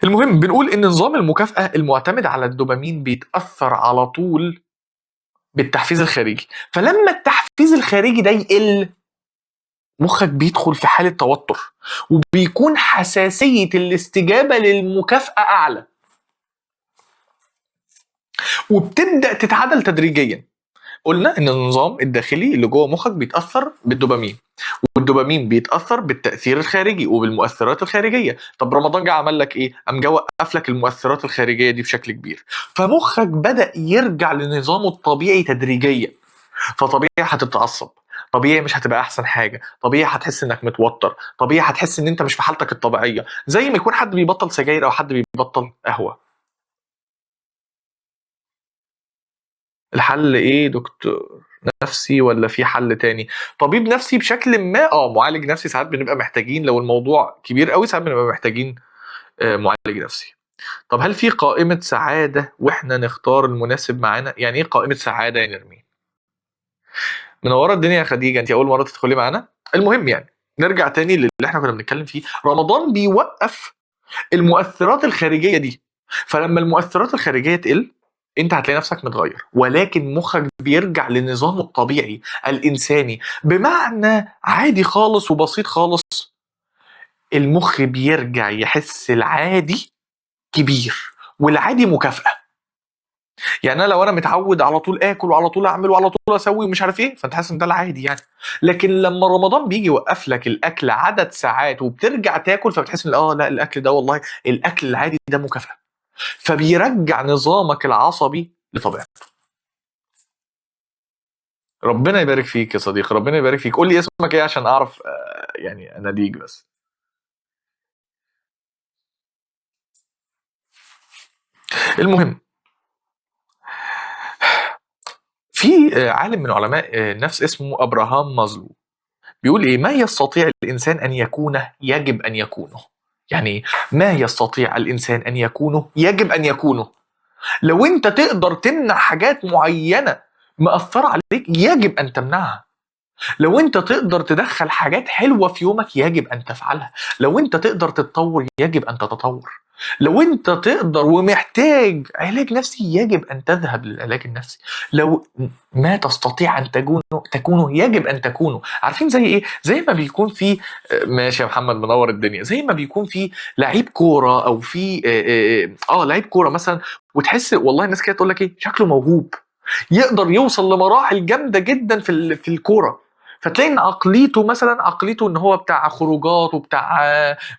المهم بنقول ان نظام المكافاة المعتمد على الدوبامين بيتاثر على طول بالتحفيز الخارجي، فلما التحفيز الخارجي ده يقل مخك بيدخل في حاله توتر، وبيكون حساسية الاستجابة للمكافاه اعلى، وبتبدا تتعدل تدريجيا. قلنا ان النظام الداخلي اللي جوه مخك بيتاثر بالدوبامين، والدوبامين بيتاثر بالتاثير الخارجي وبالمؤثرات الخارجية. طب رمضان جه عمل لك ايه؟ قام جه وقف لك المؤثرات الخارجية دي بشكل كبير، فمخك بدا يرجع لنظامه الطبيعي تدريجيا. فطبيعي هتتعصب، طبيعي مش هتبقى احسن حاجة، طبيعي هتحس انك متوتر، طبيعي هتحس ان انت مش في حالتك الطبيعية، زي ما يكون حد بيبطل سجاير او حد بيبطل قهوة. الحل ايه دكتور؟ نفسي ولا في حل تاني؟ طبيب نفسي بشكل ما، معالج نفسي ساعات بنبقى محتاجين، لو الموضوع كبير قوي ساعات بنبقى محتاجين معالج نفسي. طب هل في قائمة سعادة واحنا نختار المناسب معانا؟ يعني ايه قائمة سعادة يا نرمين؟ منورة الدنيا يا خديجة، انت اول مرة تدخلي معانا. المهم يعني نرجع تاني للي احنا كنا بنتكلم فيه. رمضان بيوقف المؤثرات الخارجية دي، فلما المؤثرات الخارجية تقل انت هتلاقي نفسك متغير، ولكن مخك بيرجع لنظامه الطبيعي الانساني. بمعنى عادي خالص وبسيط خالص، المخ بيرجع يحس العادي كبير والعادي مكافأة. يعني انا لو انا متعود على طول اكل وعلى طول اعمل وعلى طول اسوي ومش عارف ايه، فانت حاسس ان ده العادي يعني. لكن لما رمضان بيجي يوقف لك الاكل عدد ساعات وبترجع تاكل، فبتحس ان لا الاكل ده والله الاكل العادي ده مكافأة، فبيرجع نظامك العصبي لطبيعته. ربنا يبارك فيك يا صديقي، ربنا يبارك فيك. قول لي اسمك ايه عشان اعرف يعني اناديك بس. المهم في عالم من علماء النفس اسمه ابراهام مازلو، بيقول ايه؟ ما يستطيع الانسان ان يكونه يجب ان يكونه. يعني ما يستطيع الانسان ان يكونه يجب ان يكونه. لو انت تقدر تمنع حاجات معينة مأثره عليك يجب ان تمنعها. لو انت تقدر تدخل حاجات حلوة في يومك يجب ان تفعلها. لو انت تقدر تتطور يجب ان تتطور. لو انت تقدر ومحتاج علاج نفسي يجب ان تذهب للعلاج النفسي. لو ما تستطيع ان تكونه يجب ان تكونه. عارفين زي ايه؟ زي ما بيكون في، ماشي يا محمد منور الدنيا، زي ما بيكون في لعيب كورة او في لعيب كورة مثلا، وتحس والله الناس كده تقول لك ايه، شكله موهوب، يقدر يوصل لمراحل جامدة جدا في الكورة. فتلاقي ان عقليته مثلا، عقليته ان هو بتاع خروجات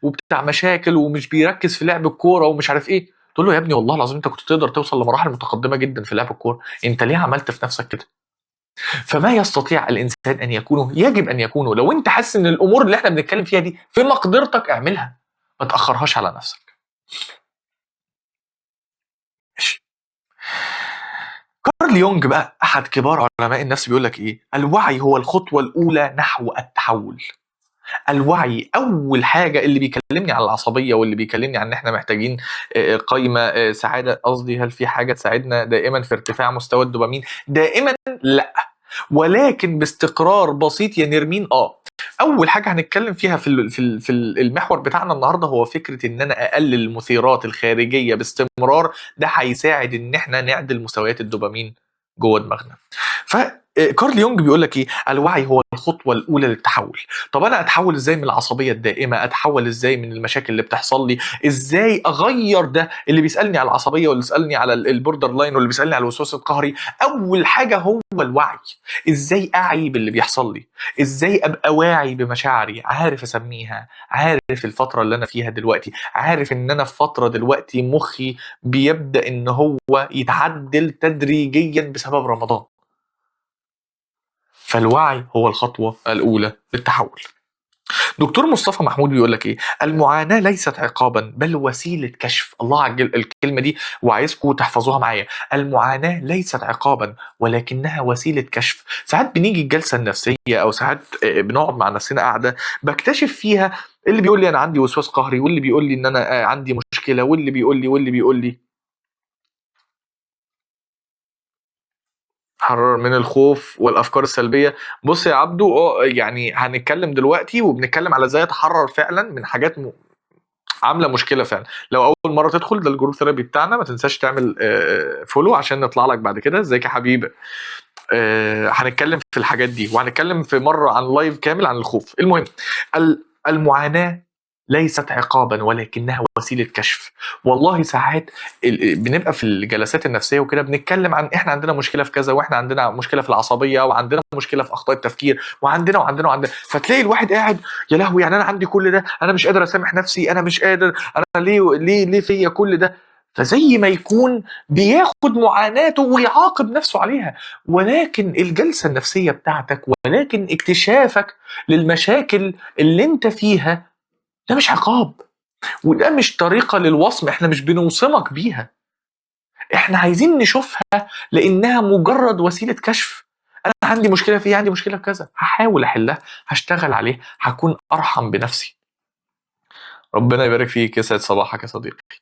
وبتاع مشاكل ومش بيركز في لعب الكورة ومش عارف ايه. تقول له يا ابني والله العظيم انت كنت تقدر توصل لمراحل متقدمة جدا في لعب الكورة، انت ليه عملت في نفسك كده؟ فما يستطيع الانسان ان يكونه يجب ان يكونه. لو انت حاسس ان الامور اللي احنا بنتكلم فيها دي في مقدرتك اعملها، ما تاخرهاش على نفسك. ماشي. كارل يونج بقى احد كبار علماء النفس بيقول لك ايه؟ الوعي هو الخطوة الاولى نحو التحول. الوعي اول حاجة. اللي بيكلمني على العصبية واللي بيكلمني عن ان احنا محتاجين قايمة سعادة، قصدي هل في حاجة تساعدنا دائما في ارتفاع مستوى الدوبامين؟ دائما لا، ولكن باستقرار بسيط يا نرمين. اول حاجة هنتكلم فيها في المحور بتاعنا النهارده هو فكرة ان انا اقلل المثيرات الخارجية باستمرار. ده هيساعد ان احنا نعدل مستويات الدوبامين جوه دماغنا. فكارل يونج بيقول لك ايه؟ الوعي هو الخطوة الاولى للتحول. طب انا اتحول ازاي من العصبية الدائمة؟ اتحول ازاي من المشاكل اللي بتحصل لي؟ ازاي اغير ده؟ اللي بيسالني على العصبية واللي بيسالني على ال borderline واللي بيسالني على الوسواس القهري، اول حاجة هو الوعي. ازاي اعي باللي بيحصل لي؟ ازاي ابقى واعي بمشاعري، عارف اسميها، عارف الفترة اللي انا فيها دلوقتي، عارف ان انا في فترة دلوقتي مخي بيبدا ان هو يتعدل تدريجيا بسبب رمضان. فالوعي هو الخطوة الأولى للتحول. دكتور مصطفى محمود بيقول لك إيه؟ المعاناة ليست عقابا بل وسيلة كشف. الله على الكلمة دي، وعايزكم تحفظوها معايا. المعاناة ليست عقابا ولكنها وسيلة كشف. ساعات بنيجي الجلسة النفسية أو ساعات بنقعد مع نفسنا قاعدة بكتشف فيها اللي بيقول لي أنا عندي وسواس قهري، واللي بيقول لي إن أنا عندي مشكلة، واللي بيقول لي واللي بيقول لي. حرر من الخوف والافكار السلبية. بص يا عبدو، يعني هنتكلم دلوقتي وبنتكلم على ازاي اتحرر فعلا من حاجات عامله مشكلة فعلا. لو اول مرة تدخل ده ال group therapy بتاعنا، ما تنساش تعمل follow عشان نطلع لك بعد كده. ازيك يا حبيبه؟ هنتكلم في الحاجات دي، وهنتكلم في مرة عن live كامل عن الخوف. المهم المعاناة ليست عقابا ولكنها وسيلة كشف. والله ساعات بنبقى في الجلسات النفسية وكده بنتكلم عن احنا عندنا مشكلة في كذا، واحنا عندنا مشكلة في العصبية، وعندنا مشكلة في اخطاء التفكير، وعندنا وعندنا وعندنا. فتلاقي الواحد قاعد يا لهوي، يعني انا عندي كل ده، انا مش قادر اسامح نفسي، انا مش قادر، انا ليه ليه ليه فيا كل ده؟ فزي ما يكون بياخد معاناته ويعاقب نفسه عليها. ولكن الجلسة النفسية بتاعتك، ولكن اكتشافك للمشاكل اللي انت فيها، ده مش عقاب، وده مش طريقة للوصم. احنا مش بنوصمك بيها، احنا عايزين نشوفها لانها مجرد وسيلة كشف. انا عندي مشكلة فيها، عندي مشكلة في كذا، هحاول احلها، هشتغل عليها، هكون ارحم بنفسي. ربنا يبارك فيك، يسعد صباحك يا صديقي.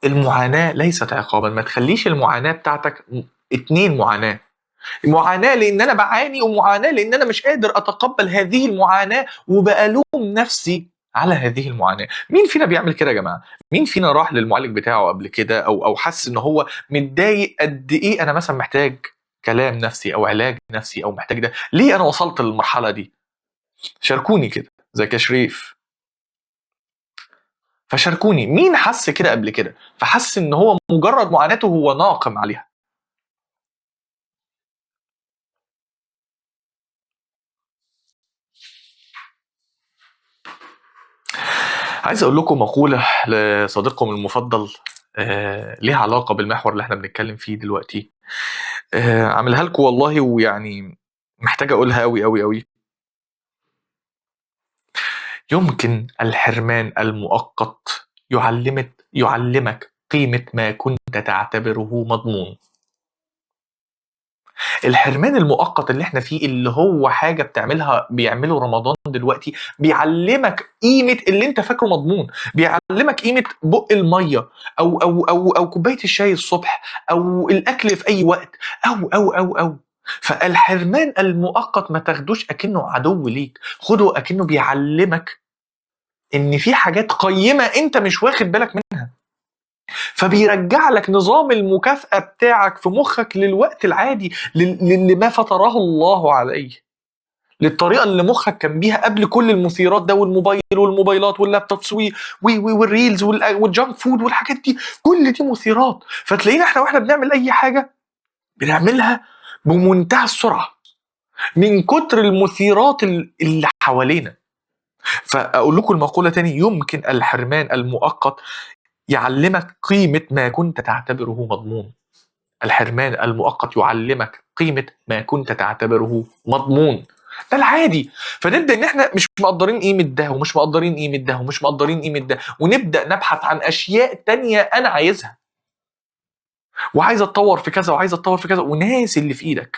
فالمعاناة ليست عقابا. ما تخليش المعاناة بتاعتك اتنين معاناة، معاناة لأن أنا بعاني، ومعاناة لأن أنا مش قادر أتقبل هذه المعاناة وبألوم نفسي على هذه المعاناة. مين فينا بيعمل كده يا جماعة؟ مين فينا راح للمعالج بتاعه قبل كده أو حس إن هو متضايق قد إيه؟ أنا مثلا محتاج كلام نفسي أو علاج نفسي أو محتاج ده، ليه أنا وصلت للمرحلة دي؟ شاركوني كده. ازيك يا شريف؟ فشاركوني مين حس كده قبل كده، فحس إن هو مجرد معاناته هو ناقم عليها. عايز اقول لكم مقولة لصديقكم المفضل، ليها علاقة بالمحور اللي احنا بنتكلم فيه دلوقتي. عاملها لكم والله، ويعني محتاج اقولها قوي قوي قوي. يمكن الحرمان المؤقت يعلمك قيمة ما كنت تعتبره مضمون. الحرمان المؤقت اللي احنا فيه، اللي هو حاجة بيعمله رمضان دلوقتي، بيعلمك قيمة اللي انت فاكره مضمون، بيعلمك قيمة بق المية او او او او كوباية الشاي الصبح او الاكل في اي وقت او او او او. فالحرمان المؤقت ما تاخدوش اكنه عدو ليك، خده اكنه بيعلمك ان في حاجات قيمة انت مش واخد بالك منها، فبيرجع لك نظام المكافأة بتاعك في مخك للوقت العادي، لما فطره الله عليه، للطريقة اللي مخك كان بيها قبل كل المثيرات ده، والموبايل والموبايلات وال laptops وال reels وال junk food والحاجات دي، كل دي مثيرات. فتلاقينا احنا واحنا بنعمل اي حاجة بنعملها بمنتهى السرعة من كتر المثيرات اللي حوالينا. فاقول لكم المقولة تاني: يمكن الحرمان المؤقت يعلمك قيمة ما كنت تعتبره مضمون. الحرمان المؤقت يعلمك قيمة ما كنت تعتبره مضمون. ده العادي. فنبدأ ان احنا مش مقدرين قيمة ده، ومش مقدرين قيمة ده، ومش مقدرين قيمة ده، ونبدأ نبحث عن اشياء تانية انا عايزها، وعايز اتطور في كذا، وعايز اتطور في كذا، وناس اللي في ايدك.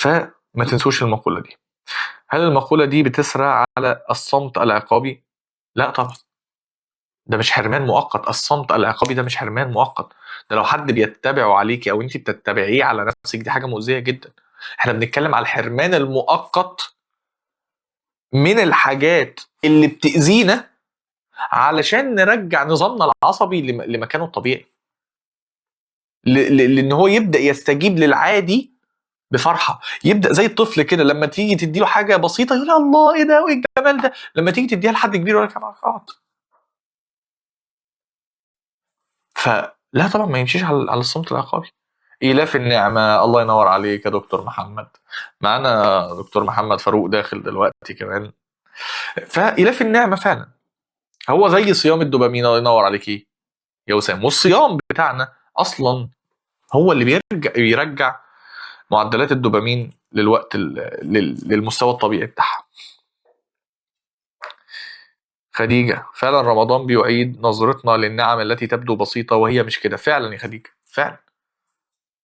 فما تنسوش المقولة دي. هل المقولة دي بتسرى على الصمت العقابي؟ لا طبعا، ده مش حرمان مؤقت. الصمت العقابي ده مش حرمان مؤقت، ده لو حد بيتبعه عليكي او انت بتتبعيه على نفسك دي حاجة مؤذية جدا. احنا بنتكلم على الحرمان المؤقت من الحاجات اللي بتأذينا علشان نرجع نظامنا العصبي لمكانه الطبيعي، لان هو يبدأ يستجيب للعادي بفرحة. يبدا زي الطفل كده لما تيجي تديله حاجة بسيطة يقول الله ايه ده وايه الجمال ده، لما تيجي تديها لحد كبير يقول لك اقعد. فلا طبعا ما يمشيش على الصمت العقابي. ايلاف النعمة، الله ينور عليك يا دكتور محمد. معانا دكتور محمد فاروق داخل دلوقتي كمان. فايلاف النعمة فعلا هو زي صيام الدوبامين، الله ينور عليك يا وسام. والصيام بتاعنا اصلا هو اللي بيرجع معدلات الدوبامين للوقت للمستوى الطبيعي بتاعها. خديجة، فعلا رمضان بيعيد نظرتنا للنعم التي تبدو بسيطة وهي مش كده. فعلا يا خديجة، فعلا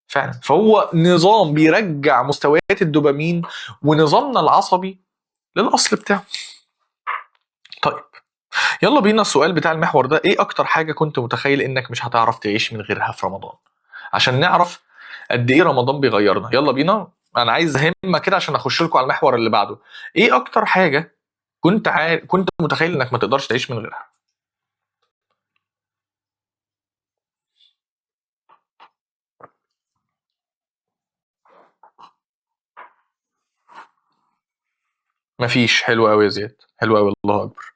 فعلا. فهو نظام بيرجع مستويات الدوبامين ونظامنا العصبي للأصل بتاعه. طيب يلا بينا السؤال بتاع المحور ده، ايه اكتر حاجة كنت متخيل انك مش هتعرف تعيش من غيرها في رمضان؟ عشان نعرف قد ايه رمضان بيغيرنا. يلا بينا، انا عايز همة كده عشان اخش لكم على المحور اللي بعده. ايه اكتر حاجة كنت متخيل انك ما تقدرش تعيش من غيرها؟ مفيش. حلو قوي يا زياد، حلو قوي، الله اكبر.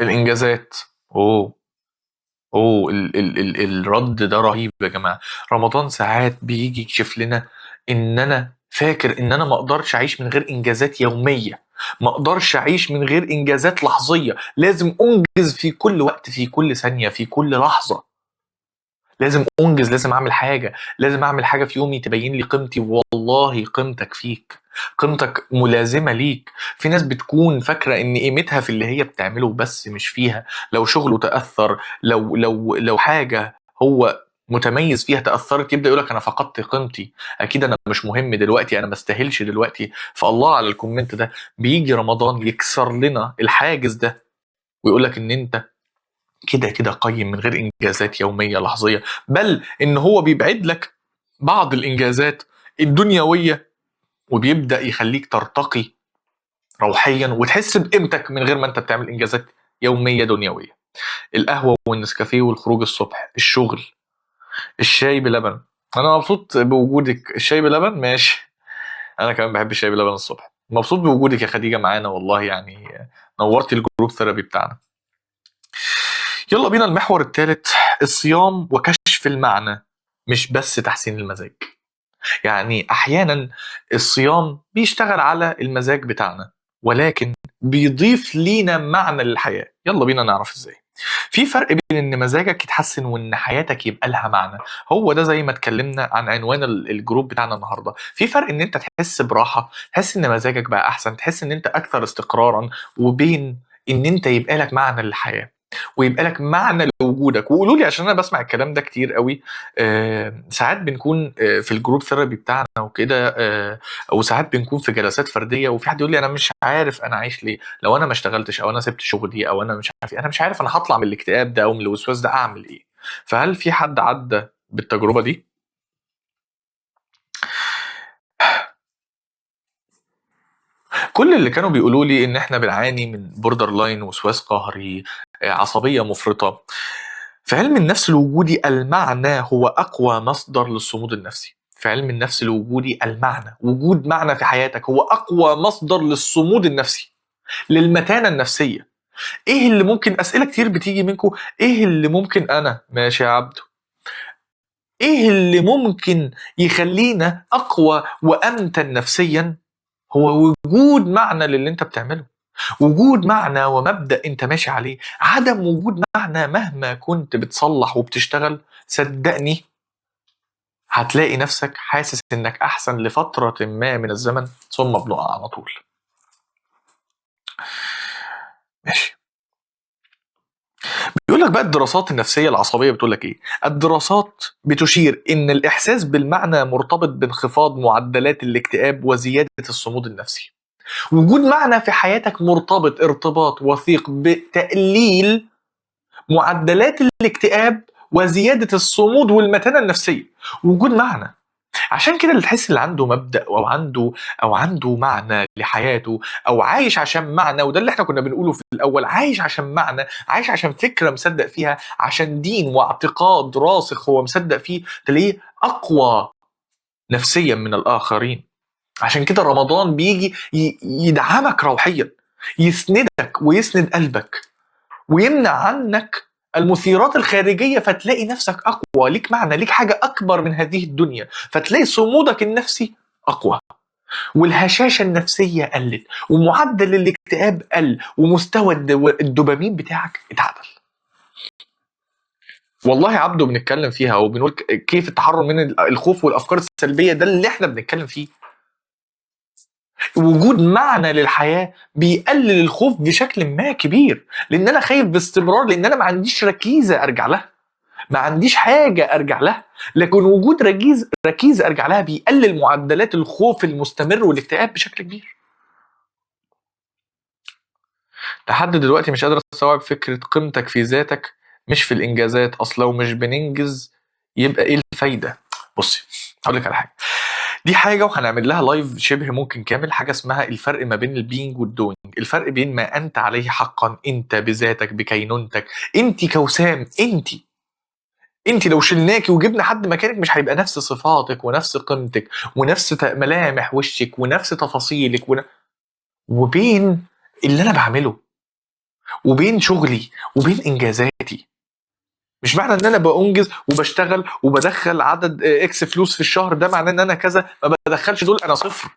الانجازات، اوه اوه ال ال ال الرد ده رهيب يا جماعة. رمضان ساعات بيجي يكشف لنا ان انا فاكر ان انا ما اقدرش اعيش من غير انجازات يومية، ما اقدرش اعيش من غير انجازات لحظيه، لازم انجز في كل وقت، في كل ثانية، في كل لحظة، لازم انجز، لازم اعمل حاجة، لازم اعمل حاجة في يومي تبين لي قيمتي. والله قيمتك فيك، قيمتك ملازمه ليك. في ناس بتكون فاكره ان قيمتها في اللي هي بتعمله بس مش فيها. لو شغله تاثر، لو لو لو حاجة هو متميز فيها تاثرت، يبدا يقولك انا فقدت قيمتي، اكيد انا مش مهم دلوقتي، انا ما استاهلش دلوقتي. فالله على ال comment ده. بيجي رمضان يكسر لنا الحاجز ده ويقولك ان انت كده كده قيم من غير انجازات يومية لحظيه، بل ان هو بيبعد لك بعض الانجازات الدنيوية وبيبدا يخليك ترتقي روحيا وتحس بقيمتك من غير ما انت بتعمل انجازات يومية دنيوية. القهوة والنسكافيه والخروج الصبح، الشغل، الشاي بلبن. انا مبسوط بوجودك. الشاي بلبن ماشي، انا كمان بحب الشاي بلبن الصبح. مبسوط بوجودك يا خديجة معانا والله، يعني نورتي ال group therapy بتاعنا. يلا بينا المحور الثالث، الصيام وكشف المعنى، مش بس تحسين المزاج. يعني احيانا الصيام بيشتغل على المزاج بتاعنا ولكن بيضيف لينا معنى للحياة. يلا بينا نعرف ازاي. في فرق بين ان مزاجك يتحسن وان حياتك يبقى لها معنى. هو ده زي ما اتكلمنا عن عنوان ال group بتاعنا النهارده. في فرق ان انت تحس براحة، تحس ان مزاجك بقى احسن، تحس ان انت اكثر استقرارا، وبين ان انت يبقى لك معنى للحياة ويبقى لك معنى لوجودك. وقولوا لي عشان انا بسمع الكلام ده كتير قوي. ساعات بنكون في ال group therapy بتاعنا وكده، وساعات بنكون في جلسات فردية، وفي حد يقول لي انا مش عارف انا عايش ليه، لو انا ما اشتغلتش او انا سبت شغلي او انا مش عارف إيه، انا مش عارف انا هطلع من الاكتئاب ده او من الوسواس ده اعمل ايه. فهل في حد عدى بالتجربة دي؟ كل اللي كانوا بيقولوا لي ان احنا بنعاني من borderline، وسواس قهري، عصبية مفرطة. في علم النفس الوجودي المعنى هو اقوى مصدر للصمود النفسي. في علم النفس الوجودي المعنى، وجود معنى في حياتك، هو اقوى مصدر للصمود النفسي، للمتانه النفسية. ايه اللي ممكن، اسئلة كتير بتيجي منكم، ايه اللي ممكن انا ماشي يا عبده، ايه اللي ممكن يخلينا اقوى وامتن نفسيا؟ هو وجود معنى للي انت بتعمله، وجود معنى ومبدأ انت ماشي عليه. عدم وجود معنى مهما كنت بتصلح وبتشتغل، صدقني هتلاقي نفسك حاسس انك احسن لفترة ما من الزمن، ثم بنقع على طول. ماشي. بيقول لك بقى الدراسات النفسية العصبية بتقول لك ايه؟ الدراسات بتشير ان الاحساس بالمعنى مرتبط بانخفاض معدلات الاكتئاب وزيادة الصمود النفسي. وجود معنى في حياتك مرتبط ارتباط وثيق بتقليل معدلات الاكتئاب وزيادة الصمود والمتانه النفسية. وجود معنى، عشان كده اللي تحس اللي عنده مبدأ او عنده معنى لحياته، او عايش عشان معنى، وده اللي احنا كنا بنقوله في الاول، عايش عشان معنى، عايش عشان فكرة مصدق فيها، عشان دين واعتقاد راسخ هو مصدق فيه، تلاقيه اقوى نفسيا من الاخرين. عشان كده رمضان بيجي يدعمك روحيا، يسندك ويسند قلبك ويمنع عنك المثيرات الخارجية، فتلاقي نفسك أقوى، ليك معنى، ليك حاجة أكبر من هذه الدنيا، فتلاقي صمودك النفسي أقوى، والهشاشة النفسية قلت، ومعدل الاكتئاب قل، ومستوى الدوبامين بتاعك اتعدل. والله عبده بنتكلم فيها وبنقول كيف التحرر من الخوف والأفكار السلبية، ده اللي احنا بنتكلم فيه. وجود معنى للحياة بيقلل الخوف بشكل ما كبير، لأن أنا خايف باستمرار، لأن أنا ما عنديش ركيزة أرجع لها، ما عنديش حاجة أرجع لها. لكن وجود ركيزة أرجع لها بيقلل معدلات الخوف المستمر والاكتئاب بشكل كبير. لحد دلوقتي مش قادر أستوعب فكرة قيمتك في ذاتك مش في الإنجازات، أصل لو مش بننجز يبقى إيه الفايدة؟ بصي هقول لك على حاجة، دي حاجة وهنعمل لها live شبه ممكن كامل، حاجة اسمها الفرق ما بين ال being وال doing، الفرق بين ما أنت عليه حقا، أنت بذاتك بكينونتك، أنت كوسام، أنت لو شلناكي وجبنا حد مكانك مش هيبقى نفس صفاتك ونفس قيمتك ونفس ملامح وشك ونفس تفاصيلك وبين اللي أنا بعمله وبين شغلي وبين إنجازاتي. مش معنى ان انا بانجز وبشتغل وبدخل عدد X فلوس في الشهر ده معناه ان انا كذا، ما بدخلش دول انا صفر.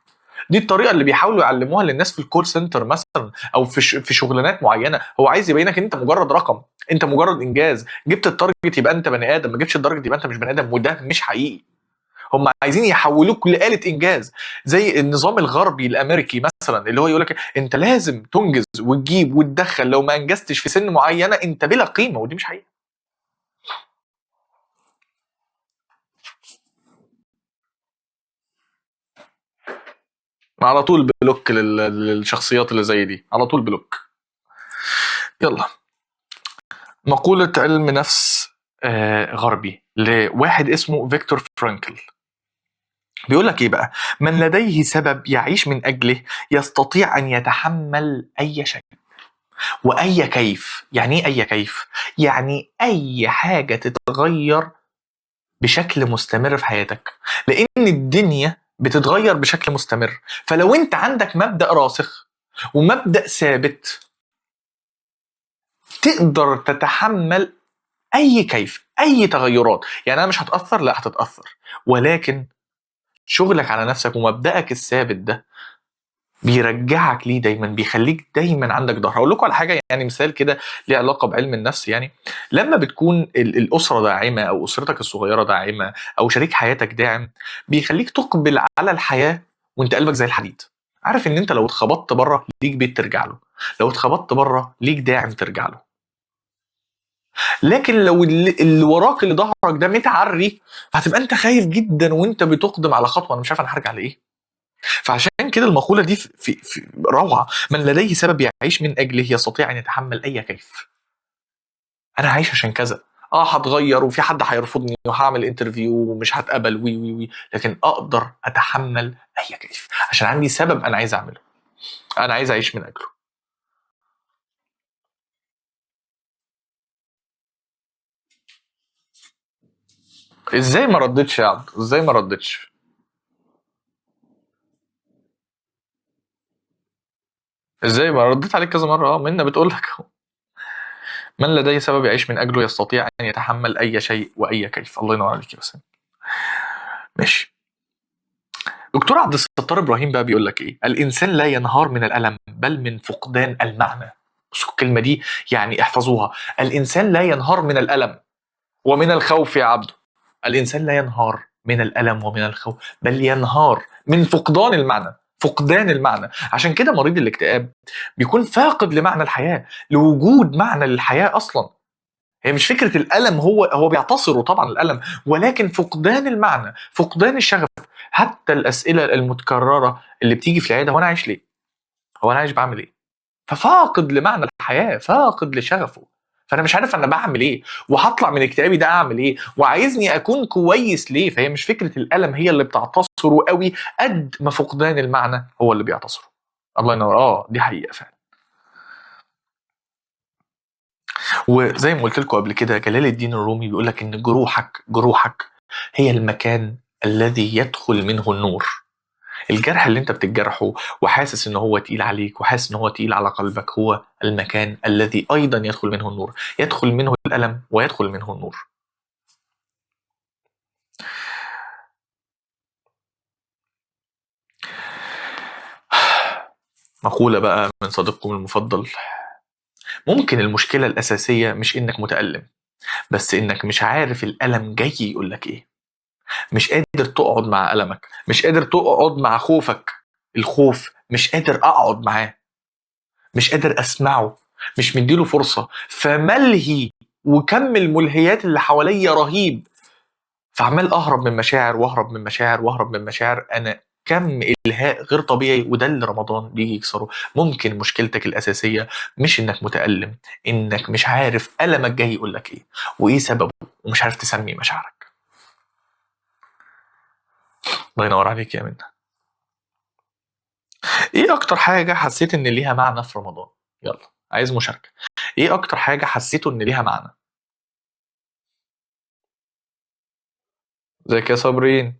دي الطريقة اللي بيحاولوا يعلموها للناس في ال call center مثلا، او في شغلانات معينة. هو عايز يبينك ان انت مجرد رقم، انت مجرد انجاز، جبت ال target يبقى انت بني ادم، ما جبتش ال target يبقى انت مش بني ادم، وده مش حقيقي. هم عايزين يحولوك لآلة انجاز زي النظام الغربي الامريكي مثلا، اللي هو يقول لك انت لازم تنجز وتجيب وتدخل، لو ما انجزتش في سن معينة انت بلا قيمة، ودي مش حقيقة. على طول block للشخصيات اللي زي دي، على طول block. يلا، مقولة علم نفس غربي لواحد اسمه فيكتور فرانكل، بيقول لك ايه بقى؟ من لديه سبب يعيش من اجله يستطيع ان يتحمل اي شيء واي كيف. يعني ايه اي كيف؟ يعني اي حاجة تتغير بشكل مستمر في حياتك، لان الدنيا بتتغير بشكل مستمر. فلو انت عندك مبدأ راسخ ومبدأ ثابت تقدر تتحمل اي كيف، اي تغيرات. يعني انا مش هتأثر؟ لا هتتأثر، ولكن شغلك على نفسك ومبدأك الثابت ده بيرجعك ليه دايما، بيخليك دايما عندك ظهر. هقول لكم على حاجة، يعني مثال كده ليه علاقة بعلم النفس. يعني لما بتكون الاسرة داعمه، او اسرتك الصغيرة داعمه، او شريك حياتك داعم، بيخليك تقبل على الحياة وانت قلبك زي الحديد. عارف ان انت لو اتخبطت بره ليك بيت ترجع له، لو اتخبطت بره ليك داعم ترجع له. لكن لو اللي وراك اللي ظهرك ده متعري، فهتبقى انت خايف جدا وانت بتقدم على خطوة، انا مش عارف انا هرجع لايه. فعشان كده المقولة دي في روعة، من لديه سبب يعيش من أجله يستطيع أن يتحمل أي كيف. أنا عايش عشان كذا، هتغير وفي حد هيرفضني وهعمل interview ومش هتقبل وي وي وي، لكن أقدر أتحمل أي كيف عشان عندي سبب أنا عايز أعمله، أنا عايز أعيش من أجله. إزاي ما ردتش يا عبد؟ إزاي ما ردتش؟ ازاي ما رديت عليك كذا مرة؟ منا بتقول لك اهو، من لديه سبب يعيش من اجله يستطيع ان يتحمل اي شيء واي كيف. الله ينور عليك يا بسام. ماشي. دكتور عبد الستار ابراهيم بقى بيقول لك ايه؟ الانسان لا ينهار من الالم بل من فقدان المعنى. بصوا الكلمة دي يعني احفظوها، الانسان لا ينهار من الالم ومن الخوف يا عبده. الانسان لا ينهار من الالم ومن الخوف بل ينهار من فقدان المعنى. فقدان المعنى. عشان كده مريض الاكتئاب بيكون فاقد لمعنى الحياة، لوجود معنى للحياة اصلا. هي مش فكرة الالم، هو بيعتصره طبعا الالم، ولكن فقدان المعنى، فقدان الشغف. حتى الاسئلة المتكررة اللي بتيجي في العيادة، هو انا عايش ليه؟ هو انا عايش بعمل ايه؟ ففاقد لمعنى الحياة، فاقد لشغفه. فانا مش عارف انا بعمل ايه، وهطلع من اكتئابي ده اعمل ايه، وعايزني اكون كويس ليه. فهي مش فكرة الالم هي اللي بتعتصره قوي قد ما فقدان المعنى هو اللي بيعتصره. الله ينور. دي حقيقة فعلا. وزي ما قلت لكم قبل كده، جلال الدين الرومي بيقول لك ان جروحك هي المكان الذي يدخل منه النور. الجرح اللي انت بتجرحه وحاسس ان هو تقيل عليك وحاسس ان هو تقيل على قلبك، هو المكان الذي ايضا يدخل منه النور، يدخل منه الالم ويدخل منه النور. مقولة بقى من صديقكم المفضل: ممكن المشكلة الأساسية مش إنك متألم، بس إنك مش عارف الألم جاي يقولك إيه. مش قادر تقعد مع ألمك، مش قادر تقعد مع خوفك. الخوف مش قادر أقعد معاه، مش قادر أسمعه، مش مديله فرصة، فملهي وكم الملهيات اللي حواليا رهيب، فعمال أهرب من مشاعر وأهرب من مشاعر وأهرب من مشاعر. أنا كم إلهاء غير طبيعي، وده اللي رمضان بيجي يكسره. ممكن مشكلتك الأساسية مش إنك متألم، إنك مش عارف ألمك جاي يقولك إيه وإيه سببه، ومش عارف تسمي مشاعرك. الله ينور عليك يا منى. إيه أكتر حاجة حسيت إن ليها معنى في رمضان؟ يلا عايز مشاركة. إيه أكتر حاجة حسيته إن ليها معنى؟ ازيك يا صابرين؟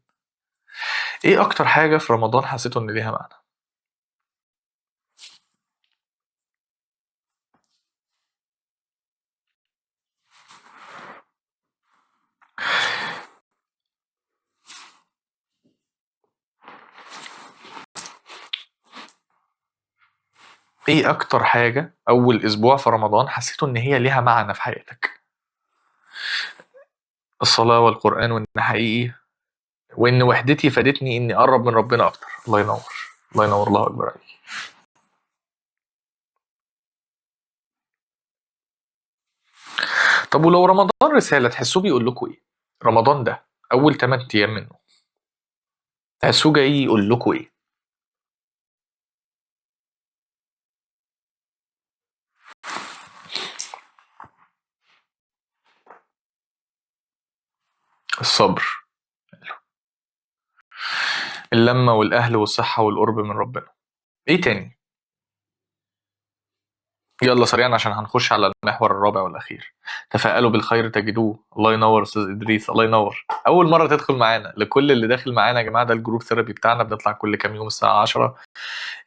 ايه اكتر حاجة في رمضان حسيته ان ليها معنى؟ ايه اكتر حاجة اول اسبوع في رمضان حسيته ان هي ليها معنى في حياتك؟ الصلاة والقرآن، وان حقيقي وان وحدتي فادتني اني اقرب من ربنا اكتر. الله ينور، الله ينور، الله اكبر عليك. طب ولو رمضان رسالة، تحسوه بيقول لكم ايه؟ رمضان ده اول 8 ايام منه تحسوه جاي يقول لكم ايه؟ الصبر، اللمة والأهل والصحة والقرب من ربنا. إيه تاني؟ يلا سريعا عشان هنخش على المحور الرابع والأخير. تفاءلوا بالخير تجدوه. الله ينور أستاذ إدريس، الله ينور. أول مرة تدخل معانا. لكل اللي داخل معانا يا جماعة، ده ال group therapy بتاعنا، بنطلع كل كام يوم الساعة 10.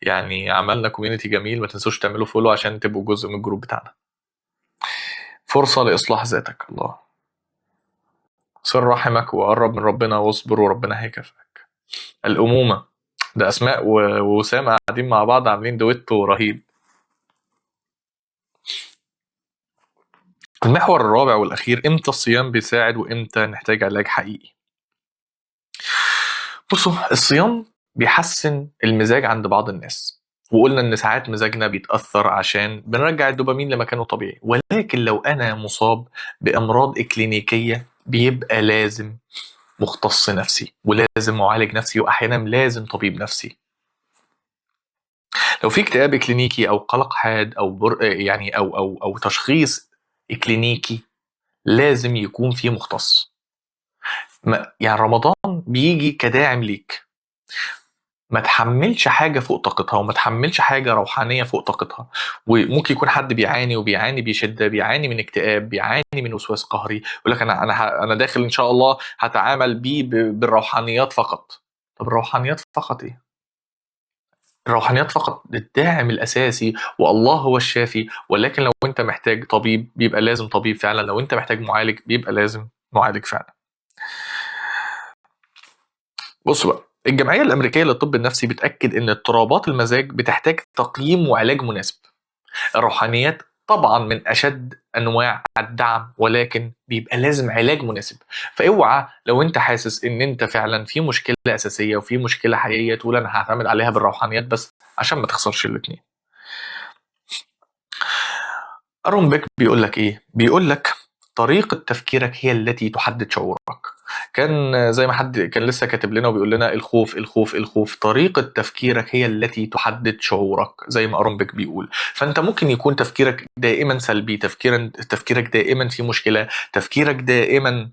يعني عملنا community جميل، ما تنسوش تعملوا follow عشان تبقوا جزء من ال group بتاعنا. فرصة لإصلاح ذاتك. الله، صل رحمك وقرب من ربنا واصبر وربنا هيكافئك. الأمومة، ده أسماء ووسام قاعدين مع بعض عاملين دويتو رهيب. المحور الرابع والأخير، إمتى الصيام بيساعد وإمتى نحتاج علاج حقيقي؟ بصوا، الصيام بيحسن المزاج عند بعض الناس، وقلنا إن ساعات مزاجنا بيتأثر عشان بنرجع الدوبامين لمكانه طبيعي، ولكن لو أنا مصاب بأمراض إكلينيكية بيبقى لازم مختص نفسي، ولازم معالج نفسي، وأحيانا لازم طبيب نفسي. لو في اكتئاب إكلينيكي أو قلق حاد أو يعني أو أو أو تشخيص إكلينيكي لازم يكون في مختص. يعني رمضان بيجي كداعم ليك، ما تحملش حاجة فوق طاقتها، وما تحملش حاجة روحانية فوق طاقتها. وممكن يكون حد بيعاني وبيعاني بشدة، بيعاني من اكتئاب، بيعاني من وسواس قهري، يقول لك أنا داخل إن شاء الله هتعامل بيه بالروحانيات فقط. طب الروحانيات فقط إيه؟ الروحانيات فقط الداعم الأساسي، والله هو الشافي، ولكن لو أنت محتاج طبيب بيبقى لازم طبيب فعلا، لو أنت محتاج معالج بيبقى لازم معالج فعلا. بصوا بقى، الجمعية الأمريكية للطب النفسي بتأكد إن اضطرابات المزاج بتحتاج تقييم وعلاج مناسب. الروحانيات طبعا من اشد انواع الدعم، ولكن بيبقى لازم علاج مناسب. فاوعى لو انت حاسس ان انت فعلا في مشكلة اساسية وفي مشكلة حقيقية تقول انا هعتمد عليها بالروحانيات بس، عشان ما تخسرش الاثنين. ارون بيك بيقول لك ايه؟ بيقول لك طريقة تفكيرك هي التي تحدد شعورك. كان زي ما حد كان لسه كاتب لنا وبيقول لنا الخوف الخوف الخوف، طريقة تفكيرك هي التي تحدد شعورك زي ما أرون بيك بيقول. فأنت ممكن يكون تفكيرك دائما سلبي، تفكيرك دائما في مشكلة، تفكيرك دائما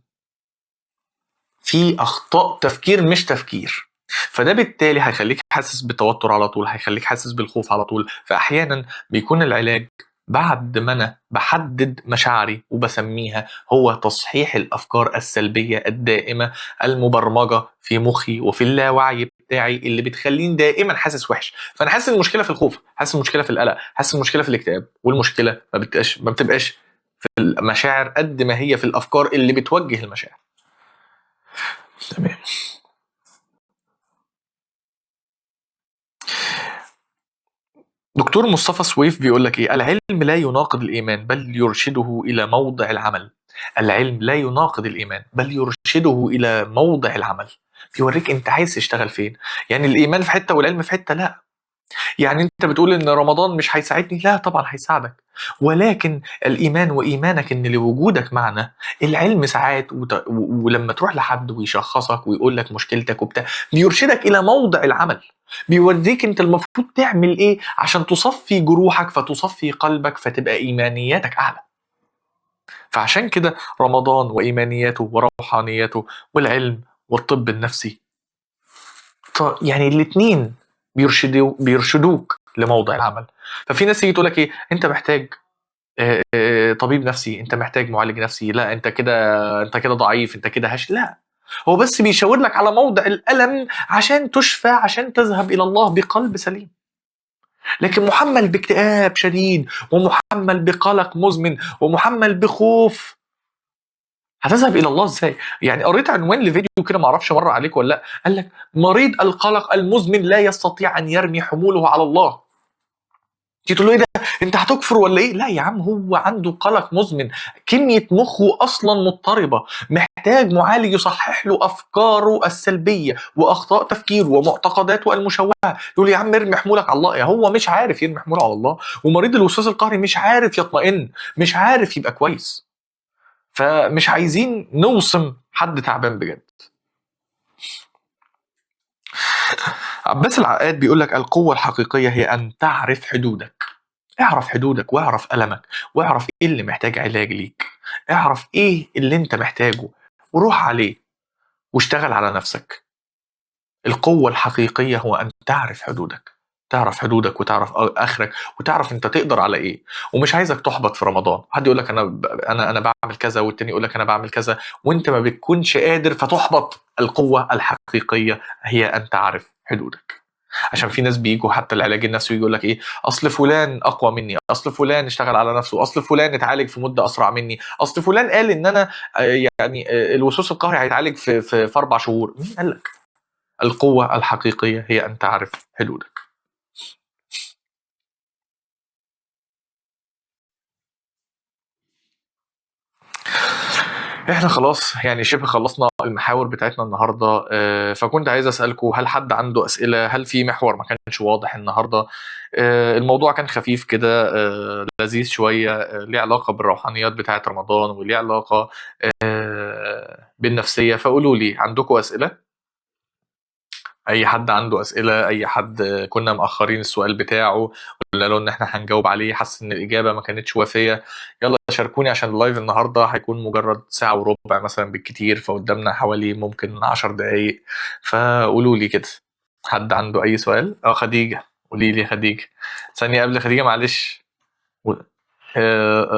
في أخطاء تفكير مش تفكير، فده بالتالي هيخليك حاسس بالتوتر على طول، هيخليك حاسس بالخوف على طول. فأحيانا بيكون العلاج بعد ما أنا بحدد مشاعري وبسميها هو تصحيح الأفكار السلبية الدائمة المبرمجة في مخي وفي اللاوعي بتاعي اللي بتخليني دائما حاسس وحش. فأنا حاسس المشكلة في الخوف، حاسس المشكلة في القلق، حاسس المشكلة في الاكتئاب، والمشكلة ما بتبقاش في المشاعر قد ما هي في الأفكار اللي بتوجه المشاعر. تمام. دكتور مصطفى سويف بيقول لك ايه؟ العلم لا يناقض الايمان بل يرشده الى موضع العمل. العلم لا يناقض الايمان بل يرشده الى موضع العمل. بيوريك انت عايز تشتغل فين. يعني الايمان في حتة والعلم في حتة، لا. يعني انت بتقول ان رمضان مش هيساعدني، لا طبعا هيساعدك، ولكن الايمان وايمانك ان لوجودك معنا العلم ساعات ولما تروح لحد ويشخصك ويقول لك مشكلتك وبتاع، بيرشدك الى موضع العمل، بيوريك انت المفروض تعمل ايه عشان تصفي جروحك فتصفي قلبك فتبقى ايمانياتك اعلى. فعشان كده رمضان وايمانياته وروحانياته والعلم والطب النفسي، يعني الاثنين بيرشدوك لموضع العمل. ففي ناس تيجي تقول لك ايه، انت محتاج طبيب نفسي، انت محتاج معالج نفسي، لا انت كده، انت كده ضعيف، انت كده هش، لا، هو بس بيشاور لك على موضع الألم عشان تشفى، عشان تذهب إلى الله بقلب سليم. لكن محمل باكتئاب شديد ومحمل بقلق مزمن ومحمل بخوف، هتذهب إلى الله إزاي؟ يعني قريت عنوان لفيديو كده معرفش مر عليك ولا لا، قال لك مريض القلق المزمن لا يستطيع أن يرمي حموله على الله. تيجي تقول له ايه ده، انت هتكفر ولا ايه؟ لا يا عم، هو عنده قلق مزمن، كمية مخه اصلا مضطربة، محتاج معالج يصحح له افكاره السلبية واخطاء تفكيره ومعتقداته المشوهة. يقول يا عم ارمي حمولك على الله، يا هو مش عارف يرمي حموله على الله. ومريض الوسواس القهري مش عارف يطمئن، مش عارف يبقى كويس. فمش عايزين نوصم حد تعبان بجد. عباس العقاد بيقول لك القوة الحقيقية هي أن تعرف حدودك. اعرف حدودك واعرف ألمك واعرف إيه اللي محتاج علاج ليك، اعرف إيه اللي أنت محتاجه وروح عليه واشتغل على نفسك. القوة الحقيقية هو أن تعرف حدودك، تعرف حدودك وتعرف آخرك وتعرف أنت تقدر على إيه. ومش عايزك تحبط في رمضان، حد يقول لك أنا بعمل كذا والتاني يقول لك أنا بعمل كذا وأنت ما بتكونش قادر فتحبط. القوة الحقيقية هي أن تعرف حدودك. عشان في ناس بيجوا حتى العلاج النفسي ويقول لك ايه، اصل فلان اقوى مني، اصل فلان اشتغل على نفسه، اصل فلان اتعالج في مده اسرع مني، اصل فلان قال ان انا يعني الوسواس القهري هيتعالج في في, في 4 شهور. مين قال لك؟ القوة الحقيقية هي ان تعرف حدودك. احنا خلاص يعني شبه خلصنا المحاور بتاعتنا النهارده، فكنت عايز اسالكم هل حد عنده اسئلة؟ هل في محور ما كانش واضح النهارده؟ الموضوع كان خفيف كده، لذيذ شوية، ليه علاقة بالروحانيات بتاعت رمضان وليه علاقة بالنفسيه. فقولوا لي عندكم اسئلة؟ اي حد عنده اسئلة؟ اي حد كنا مأخرين السؤال بتاعه قلنا له ان احنا هنجاوب عليه، حس ان الاجابة ما كانتش وافيه؟ يلا شاركوني عشان ال live النهارده هيكون مجرد ساعة وربع مثلا بالكتير، فقدامنا حوالي ممكن 10 دقايق. فقولوا لي كده حد عنده اي سؤال؟ خديجة، قولي لي خديجة. ثانية قبل خديجة معلش.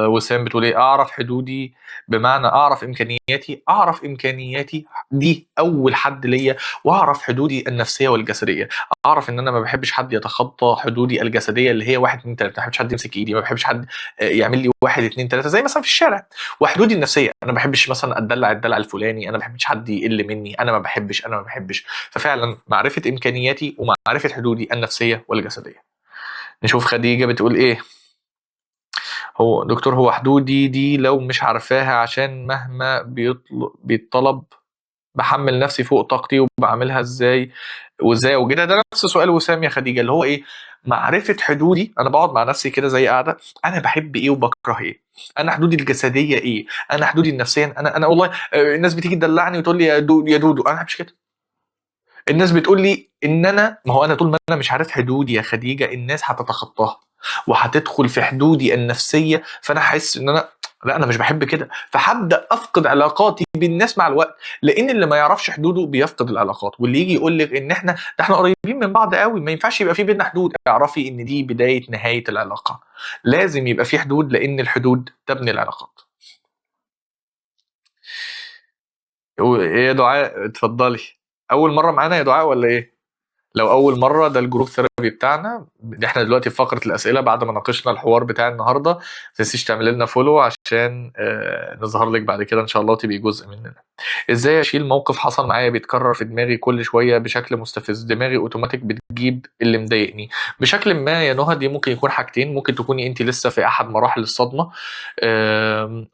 وسام بتقول ايه؟ اعرف حدودي بمعنى اعرف امكانياتي. اعرف امكانياتي دي اول حد ليا، واعرف حدودي النفسية والجسدية. اعرف ان انا ما بحبش حد يتخطى حدودي الجسدية اللي هي 1 2 3، ما بحبش حد يمسك ايدي، ما بحبش حد يعمل لي 1 2 3 زي مثلا في الشارع. وحدودي النفسية، انا ما بحبش مثلا اتدلع الدلع الفلاني، انا ما بحبش حد يقل مني، انا ما بحبش، انا ما بحبش. ففعلا معرفة امكانياتي ومعرفة حدودي النفسية والجسدية. نشوف خديجة بتقول ايه. هو دكتور، هو حدودي دي لو مش عارفاها، عشان مهما بيطلب بحمل نفسي فوق طاقتي، وبعملها ازاي وازاي اوجدها؟ ده نفس سؤال وسام يا خديجة، اللي هو ايه؟ معرفة حدودي. انا بقعد مع نفسي كده زي قاعدة، انا بحب ايه وبكره ايه، انا حدودي الجسدية ايه، انا حدودي النفسية. انا والله الناس بتيجي تدلعني وتقول لي يا دودو، انا ما بحبش كده. الناس بتقول لي ان انا، ما هو انا طول ما انا مش عارف حدودي يا خديجة الناس هتتخطاها وهتدخل في حدودي النفسية، فانا هحس ان انا لا، انا مش بحب كده، فهبدا افقد علاقاتي بالناس مع الوقت، لان اللي ما يعرفش حدوده بيفقد العلاقات. واللي يجي يقول لك ان احنا ده احنا قريبين من بعض قوي، ما ينفعش يبقى في بينا حدود، اعرفي ان دي بداية نهاية العلاقة. لازم يبقى في حدود، لان الحدود تبني العلاقات. ايه يا دعاء، اتفضلي. اول مرة معانا يا دعاء ولا ايه؟ لو اول مرة، ده ال group therapy بتاعنا، احنا دلوقتي في فقره الاسئلة بعد ما ناقشنا الحوار بتاع النهارده. ما تنسيش تعمل لنا follow عشان نظهر لك بعد كده ان شاء الله وتبقي جزء مننا. ازاي اشيل موقف حصل معايا بيتكرر في دماغي كل شوية بشكل مستفز؟ دماغي اوتوماتيك بتجيب اللي مضايقني بشكل ما. يا نهى دي ممكن يكون حاجتين، ممكن تكوني انت لسه في احد مراحل الصدمة،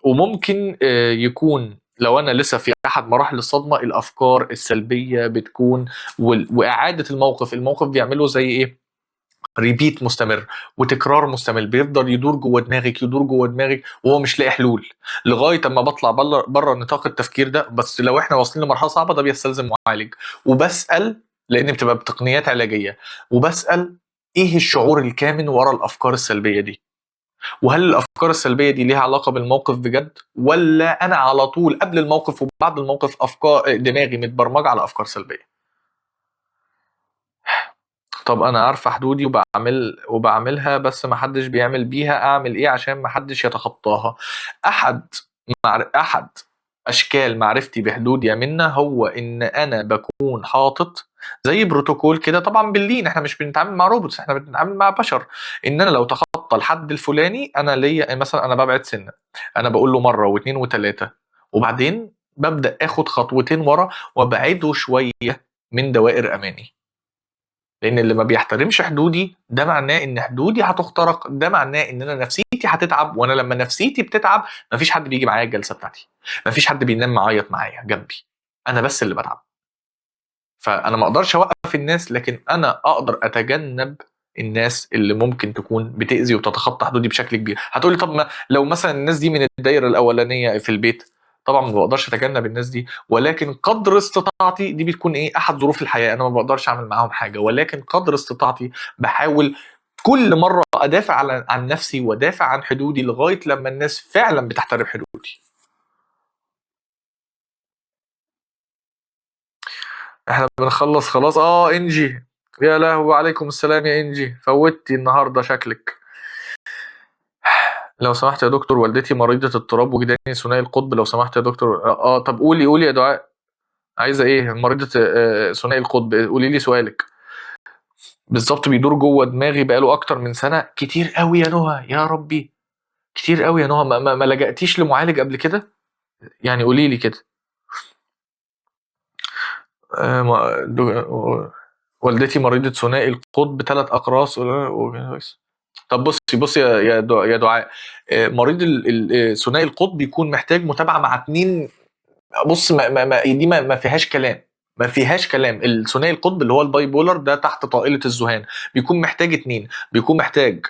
وممكن يكون لو انا لسه في احد مراحل الصدمة الافكار السلبية بتكون واعاده الموقف بيعمله زي ايه؟ repeat مستمر وتكرار مستمر، بيفضل يدور جوه دماغك، يدور جوه دماغك وهو مش لاقي حلول، لغاية اما بطلع بره نطاق التفكير ده. بس لو احنا واصلين لمرحلة صعبة ده بيستلزم معالج، وبسال، لان بتبقى بتقنيات علاجية، وبسال ايه الشعور الكامن ورا الافكار السلبية دي، وهل الافكار السلبية دي ليها علاقة بالموقف بجد، ولا انا على طول قبل الموقف وبعد الموقف افكار دماغي متبرمجه على افكار سلبية. طب انا عارفه حدودي وبعملها، بس ما حدش بيعمل بيها، اعمل ايه عشان ما حدش يتخطاها؟ احد اشكال معرفتي بحدود يا منى هو ان انا بكون حاطط زي بروتوكول كده، طبعا باللين، احنا مش بنتعامل مع robots، احنا بنتعامل مع بشر، ان انا لو تخطى الحد الفلاني انا ليا مثلا انا ببعد سنة، انا بقول له مرة واثنين وثلاثة، وبعدين ببدا اخد خطوتين ورا وابعده شوية من دوائر اماني. لان اللي ما بيحترمش حدودي ده معناه ان حدودي هتخترق، ده معناه ان انا نفسيتي هتتعب، وانا لما نفسيتي بتتعب مفيش حد بيجي معايا الجلسة بتاعتي، مفيش حد بينام معيط معايا جنبي، انا بس اللي بتعب. فانا ما اقدرش اوقف الناس، لكن انا اقدر اتجنب الناس اللي ممكن تكون بتاذي وبتتخطى حدودي بشكل كبير. هتقولي طب ما لو مثلا الناس دي من الدايرة الاولانية في البيت، طبعا ما بقدرش اتجنب الناس دي، ولكن قدر استطاعتي، دي بتكون ايه احد ظروف الحياة، انا ما بقدرش اعمل معاهم حاجة، ولكن قدر استطاعتي بحاول كل مرة ادافع عن نفسي وادافع عن حدودي لغاية لما الناس فعلا بتحترم حدودي. احنا بنخلص خلاص. انجي، يا لهوي، وعليكم السلام يا انجي، فوتي النهارده شكلك. لو سمحت يا دكتور، والدتي مريضة اضطراب وجداني ثنائي القطب، لو سمحت يا دكتور. طب قولي يا دعاء، عايزة ايه؟ مريضة ثنائي القطب، قولي لي سؤالك بالظبط. بيدور جوه دماغي بقاله اكتر من سنة. كتير قوي يا نهى، يا ربي كتير قوي يا نهى. ما لجأتيش لمعالج قبل كده؟ يعني قولي لي كده. والدتي مريضة ثنائي القطب، 3 أقراص. طب بصي يا دعاء، مريض ثنائي القطب بيكون محتاج متابعة مع 2. بص، ما دي ما فيهاش كلام، ما فيهاش كلام. الثنائي القطب اللي هو ال bipolar ده تحت طائلة الذهان، بيكون محتاج 2، بيكون محتاج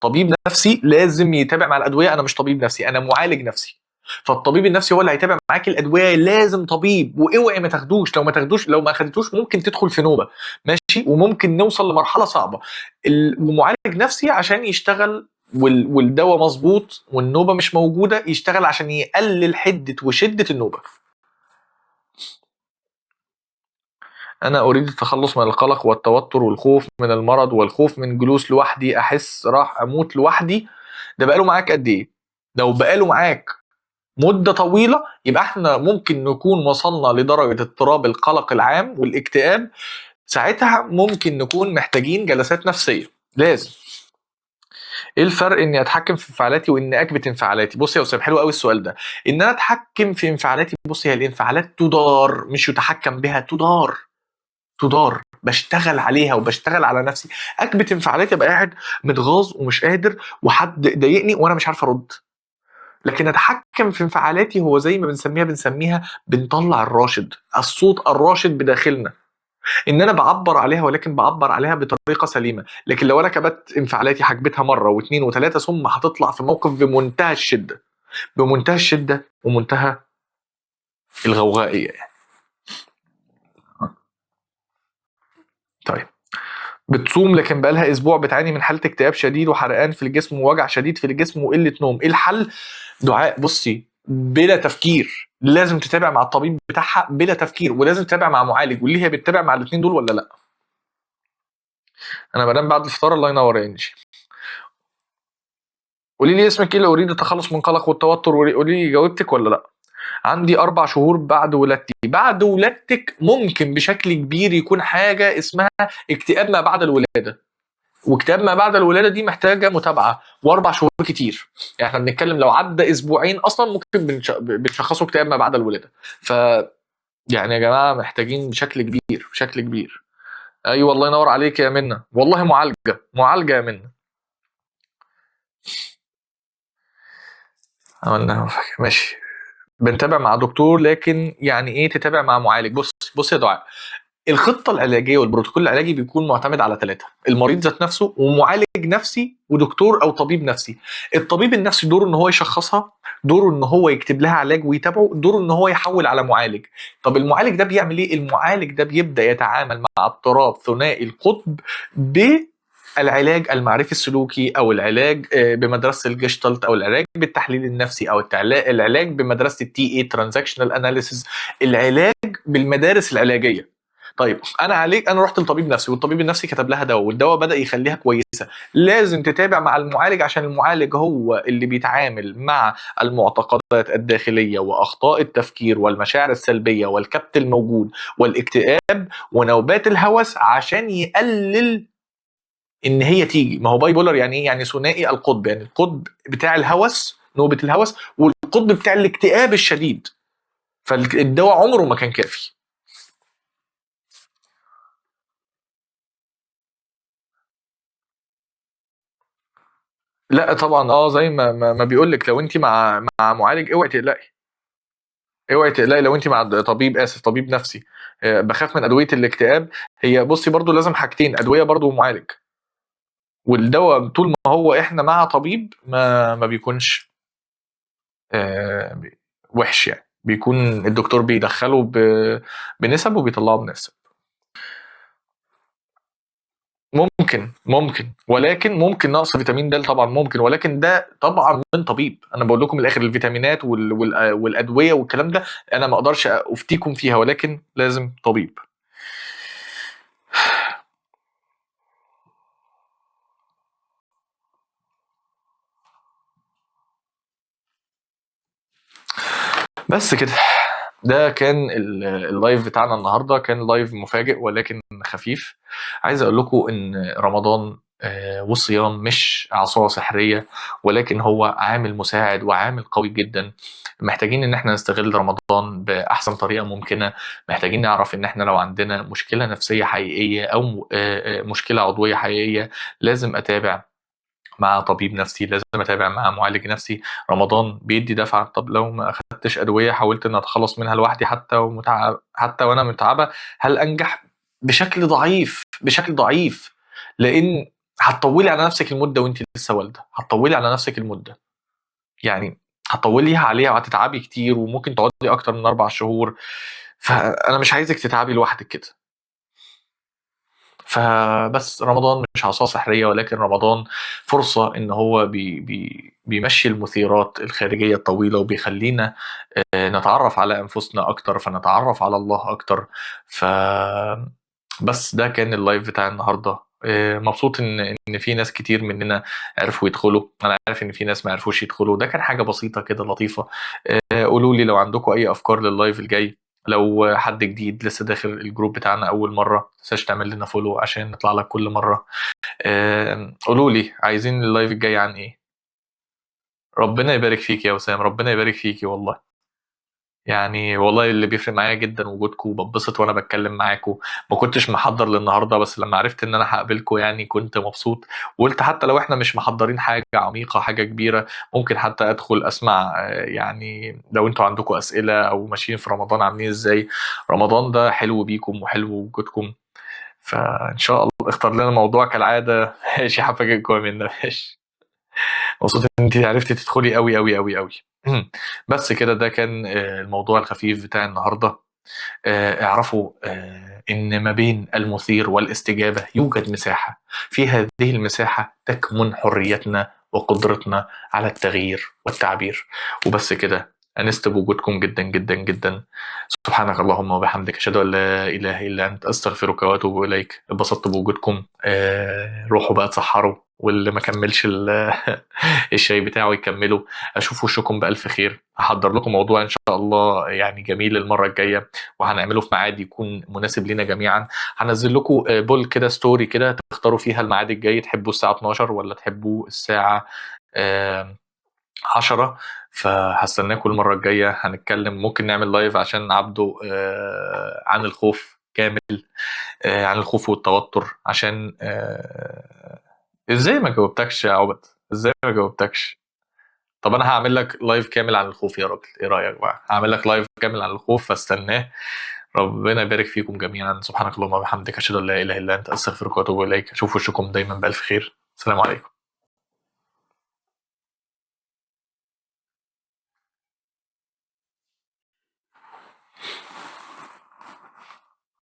طبيب نفسي لازم يتابع مع الأدوية. أنا مش طبيب نفسي، أنا معالج نفسي، فالطبيب النفسي هو اللي هيتابع معاك الادوية، لازم طبيب، واوعي ما تاخدوش، لو ما اخدتوش ممكن تدخل في نوبه، ماشي، وممكن نوصل لمرحلة صعبة. ومعالج نفسي عشان يشتغل والدواء مظبوط والنوبه مش موجودة، يشتغل عشان يقلل حده وشده النوبة. انا اريد التخلص من القلق والتوتر والخوف من المرض والخوف من جلوس لوحدي، احس راح اموت لوحدي. ده بقاله معاك قد ايه؟ لو بقاله معاك مدة طويلة يبقى احنا ممكن نكون وصلنا لدرجة اضطراب القلق العام والاكتئاب، ساعتها ممكن نكون محتاجين جلسات نفسية لازم. ايه الفرق اني اتحكم في انفعالاتي واني اكبت انفعالاتي؟ بص يا وسام، حلو قوي السؤال ده. ان انا اتحكم في انفعالاتي، بص، هي الانفعالات تدار، مش يتحكم بها، تدار بشتغل عليها وبشتغل على نفسي. اكبت انفعالاتي، ابقى قاعد متغاظ ومش قادر وحد ضايقني وانا مش عارف ارد. لكن اتحكم في انفعالاتي هو زي ما بنسميها بنطلع الراشد، الصوت الراشد بداخلنا، ان انا بعبر عليها ولكن بعبر عليها بطريقة سليمة. لكن لو انا كبت انفعالاتي حجبتها مرة واثنين وثلاثة، ثم هتطلع في موقف بمنتهى الشدة، بمنتهى الشدة ومنتهى الغوغائيه يعني. طيب بتصوم لكن بقالها اسبوع بتعاني من حاله اكتئاب شديد وحرقان في الجسم ووجع شديد في الجسم وقلة نوم، ايه الحل؟ دعاء. بصي بلا تفكير، لازم تتابع مع الطبيب بتاعها بلا تفكير، ولازم تتابع مع معالج. واللي هي بتتابع مع الاثنين دول ولا لا؟ انا بنام بعد الفطار. الله ينور يا انجي. قولي لي اسمك ايه لو اريد التخلص من قلق والتوتر، قولي لي جاوبتك ولا لا. عندي 4 شهور بعد ولادتي. بعد ولادتك ممكن بشكل كبير يكون حاجة اسمها اكتئاب ما بعد الولادة، واكتئاب ما بعد الولادة دي محتاجه متابعه، و4 شهور كتير. يعني احنا بنتكلم لو عدى اسبوعين اصلا ممكن بنشخصه اكتئاب ما بعد الولادة. ف يعني يا جماعة محتاجين بشكل كبير، بشكل كبير. ايوه الله ينور عليك يا منى، والله معالجة، معالجة يا منى. عملناها ماشي. بنتابع مع دكتور، لكن يعني ايه تتابع مع معالج؟ بص يا دعاء، الخطة العلاجية والبروتوكول العلاجي بيكون معتمد على 3: المريض ذات نفسه، ومعالج نفسي، ودكتور او طبيب نفسي. الطبيب النفسي دوره ان هو يشخصها، دوره ان هو يكتب لها علاج ويتابعه، دوره ان هو يحول على معالج. طب المعالج ده بيعمل ايه؟ المعالج ده بيبدا يتعامل مع اضطراب ثنائي القطب بالعلاج المعرفي السلوكي، او العلاج بمدرسة الجشتالت، او العلاج بالتحليل النفسي، او العلاج بمدرسة ال TA transactional analysis، العلاج بالمدارس العلاجية. طيب انا عليك، انا رحت لطبيب نفسي والطبيب النفسي كتب لها دواء، والدواء بدا يخليها كويسة. لازم تتابع مع المعالج، عشان المعالج هو اللي بيتعامل مع المعتقدات الداخلية واخطاء التفكير والمشاعر السلبية والكبت الموجود والاكتئاب ونوبات الهوس، عشان يقلل ان هي تيجي. ما هو bipolar يعني ايه؟ يعني ثنائي القطب، يعني القطب بتاع الهوس، نوبه الهوس، والقطب بتاع الاكتئاب الشديد. فالدواء عمره ما كان كافي. لا طبعا، زي ما بيقول لك، لو انت مع معالج اوعي تقلقي، اوعي تقلقي. لو انت مع طبيب، اسف طبيب نفسي، بخاف من ادوية الاكتئاب. هي بصي برضو لازم حاجتين، ادوية برضو ومعالج. والدواء طول ما هو احنا مع طبيب ما بيكونش وحش، يعني بيكون الدكتور بيدخله بنسب وبيطلعه بنسب. ممكن ولكن ممكن نقص فيتامين د طبعا ممكن، ولكن ده طبعا من طبيب. انا بقول لكم من الاخر، الفيتامينات والادوية والكلام ده انا ما اقدرش افتيكم فيها، ولكن لازم طبيب. بس كده، ده كان ال live بتاعنا النهارده. كان live مفاجئ ولكن خفيف. عايز اقول لكم ان رمضان والصيام مش عصا سحرية، ولكن هو عامل مساعد وعامل قوي جدا. محتاجين ان احنا نستغل رمضان باحسن طريقة ممكنة. محتاجين نعرف ان احنا لو عندنا مشكلة نفسية حقيقية او مشكلة عضوية حقيقية لازم اتابع مع طبيب نفسي، لازم اتابع مع معالج نفسي. رمضان بيدي دفعه. طب لو ما اخدتش ادوية، حاولت ان اتخلص منها لوحدي حتى وانا متعبة، هل انجح؟ بشكل ضعيف، بشكل ضعيف، لان هتطولي على نفسك المدة وانت لسه والده، هتطولي على نفسك المدة، يعني هتطوليها عليها وهتتعبي كتير، وممكن تقعدي اكتر من 4 شهور. فانا مش عايزك تتعبي لوحدك كده. فبس رمضان مش عصا سحرية، ولكن رمضان فرصة إن هو بي بي بيمشي المثيرات الخارجية الطويلة، وبيخلينا نتعرف على أنفسنا أكتر، فنتعرف على الله أكتر. فبس ده كان ال live بتاع النهاردة. مبسوط إن في ناس كتير مننا عرفوا يدخلوا. أنا عارف إن في ناس ما عرفوش يدخلوا. ده كان حاجة بسيطة كده لطيفة. قولوا لي لو عندكم أي أفكار لل live الجاي. لو حد جديد لسه داخل ال group بتاعنا أول مرة، ما تنساش تعمل لنا follow عشان نطلع لك كل مرة. قولوا لي عايزين ال live الجاي عن إيه. ربنا يبارك فيك يا وسام، ربنا يبارك فيكي والله. يعني والله اللي بيفرق معايا جدا وجودكم، وببسط وانا بتكلم معاكم. ما كنتش محضر للنهاردة، بس لما عرفت ان انا هقابلكم يعني كنت مبسوط، وقلت حتى لو احنا مش محضرين حاجة عميقة حاجة كبيرة، ممكن حتى ادخل اسمع، يعني لو انتوا عندكم اسئلة او ماشيين في رمضان عاملين ازاي. رمضان ده حلو بيكم وحلو وجودكم، فان شاء الله اختار لنا موضوع كالعادة. ماشي، هفاجئكم منا. ماشي، مبسوط ان انت عرفتي تدخلي قوي قوي قوي قوي. بس كده، ده كان الموضوع الخفيف بتاع النهارده. اعرفوا ان ما بين المثير والاستجابة يوجد مساحة، في هذه المساحة تكمن حريتنا وقدرتنا على التغيير والتعبير. وبس كده، أنست بوجودكم جدا جدا جدا. سبحانك اللهم وبحمدك، أشهد أن لا إله إلا أنت، أستغفرك وأتوب إليك. اتبسطت بوجودكم. روحوا بقى تسحروا، واللي ما كملش الشاي بتاعه يكمله. أشوف وشكم بألف خير. هحضر لكم موضوع إن شاء الله يعني جميل المرة الجاية، وهنعمله في ميعاد يكون مناسب لنا جميعا. هنزل لكم poll كده، story كده، تختاروا فيها الميعاد الجاي، تحبوا الساعة 12 ولا تحبوا الساعة 10. فهستناكم المرة الجاية، هنتكلم، ممكن نعمل live عشان عبده عن الخوف كامل، عن الخوف والتوتر، عشان ازاي ما جاوبتكش يا عبد؟ ازاي ما جاوبتكش؟ طب انا هعمل لك live كامل عن الخوف يا راجل، ايه رأيك بقى؟ هعمل لك live كامل عن الخوف، فاستناه. ربنا يبارك فيكم جميعا. سبحانك اللهم وبحمدك، اشهد ان لا اله الا انت، استغفرك واتوب اليك. اشوف وشكم دايما بالف خير. السلام عليكم.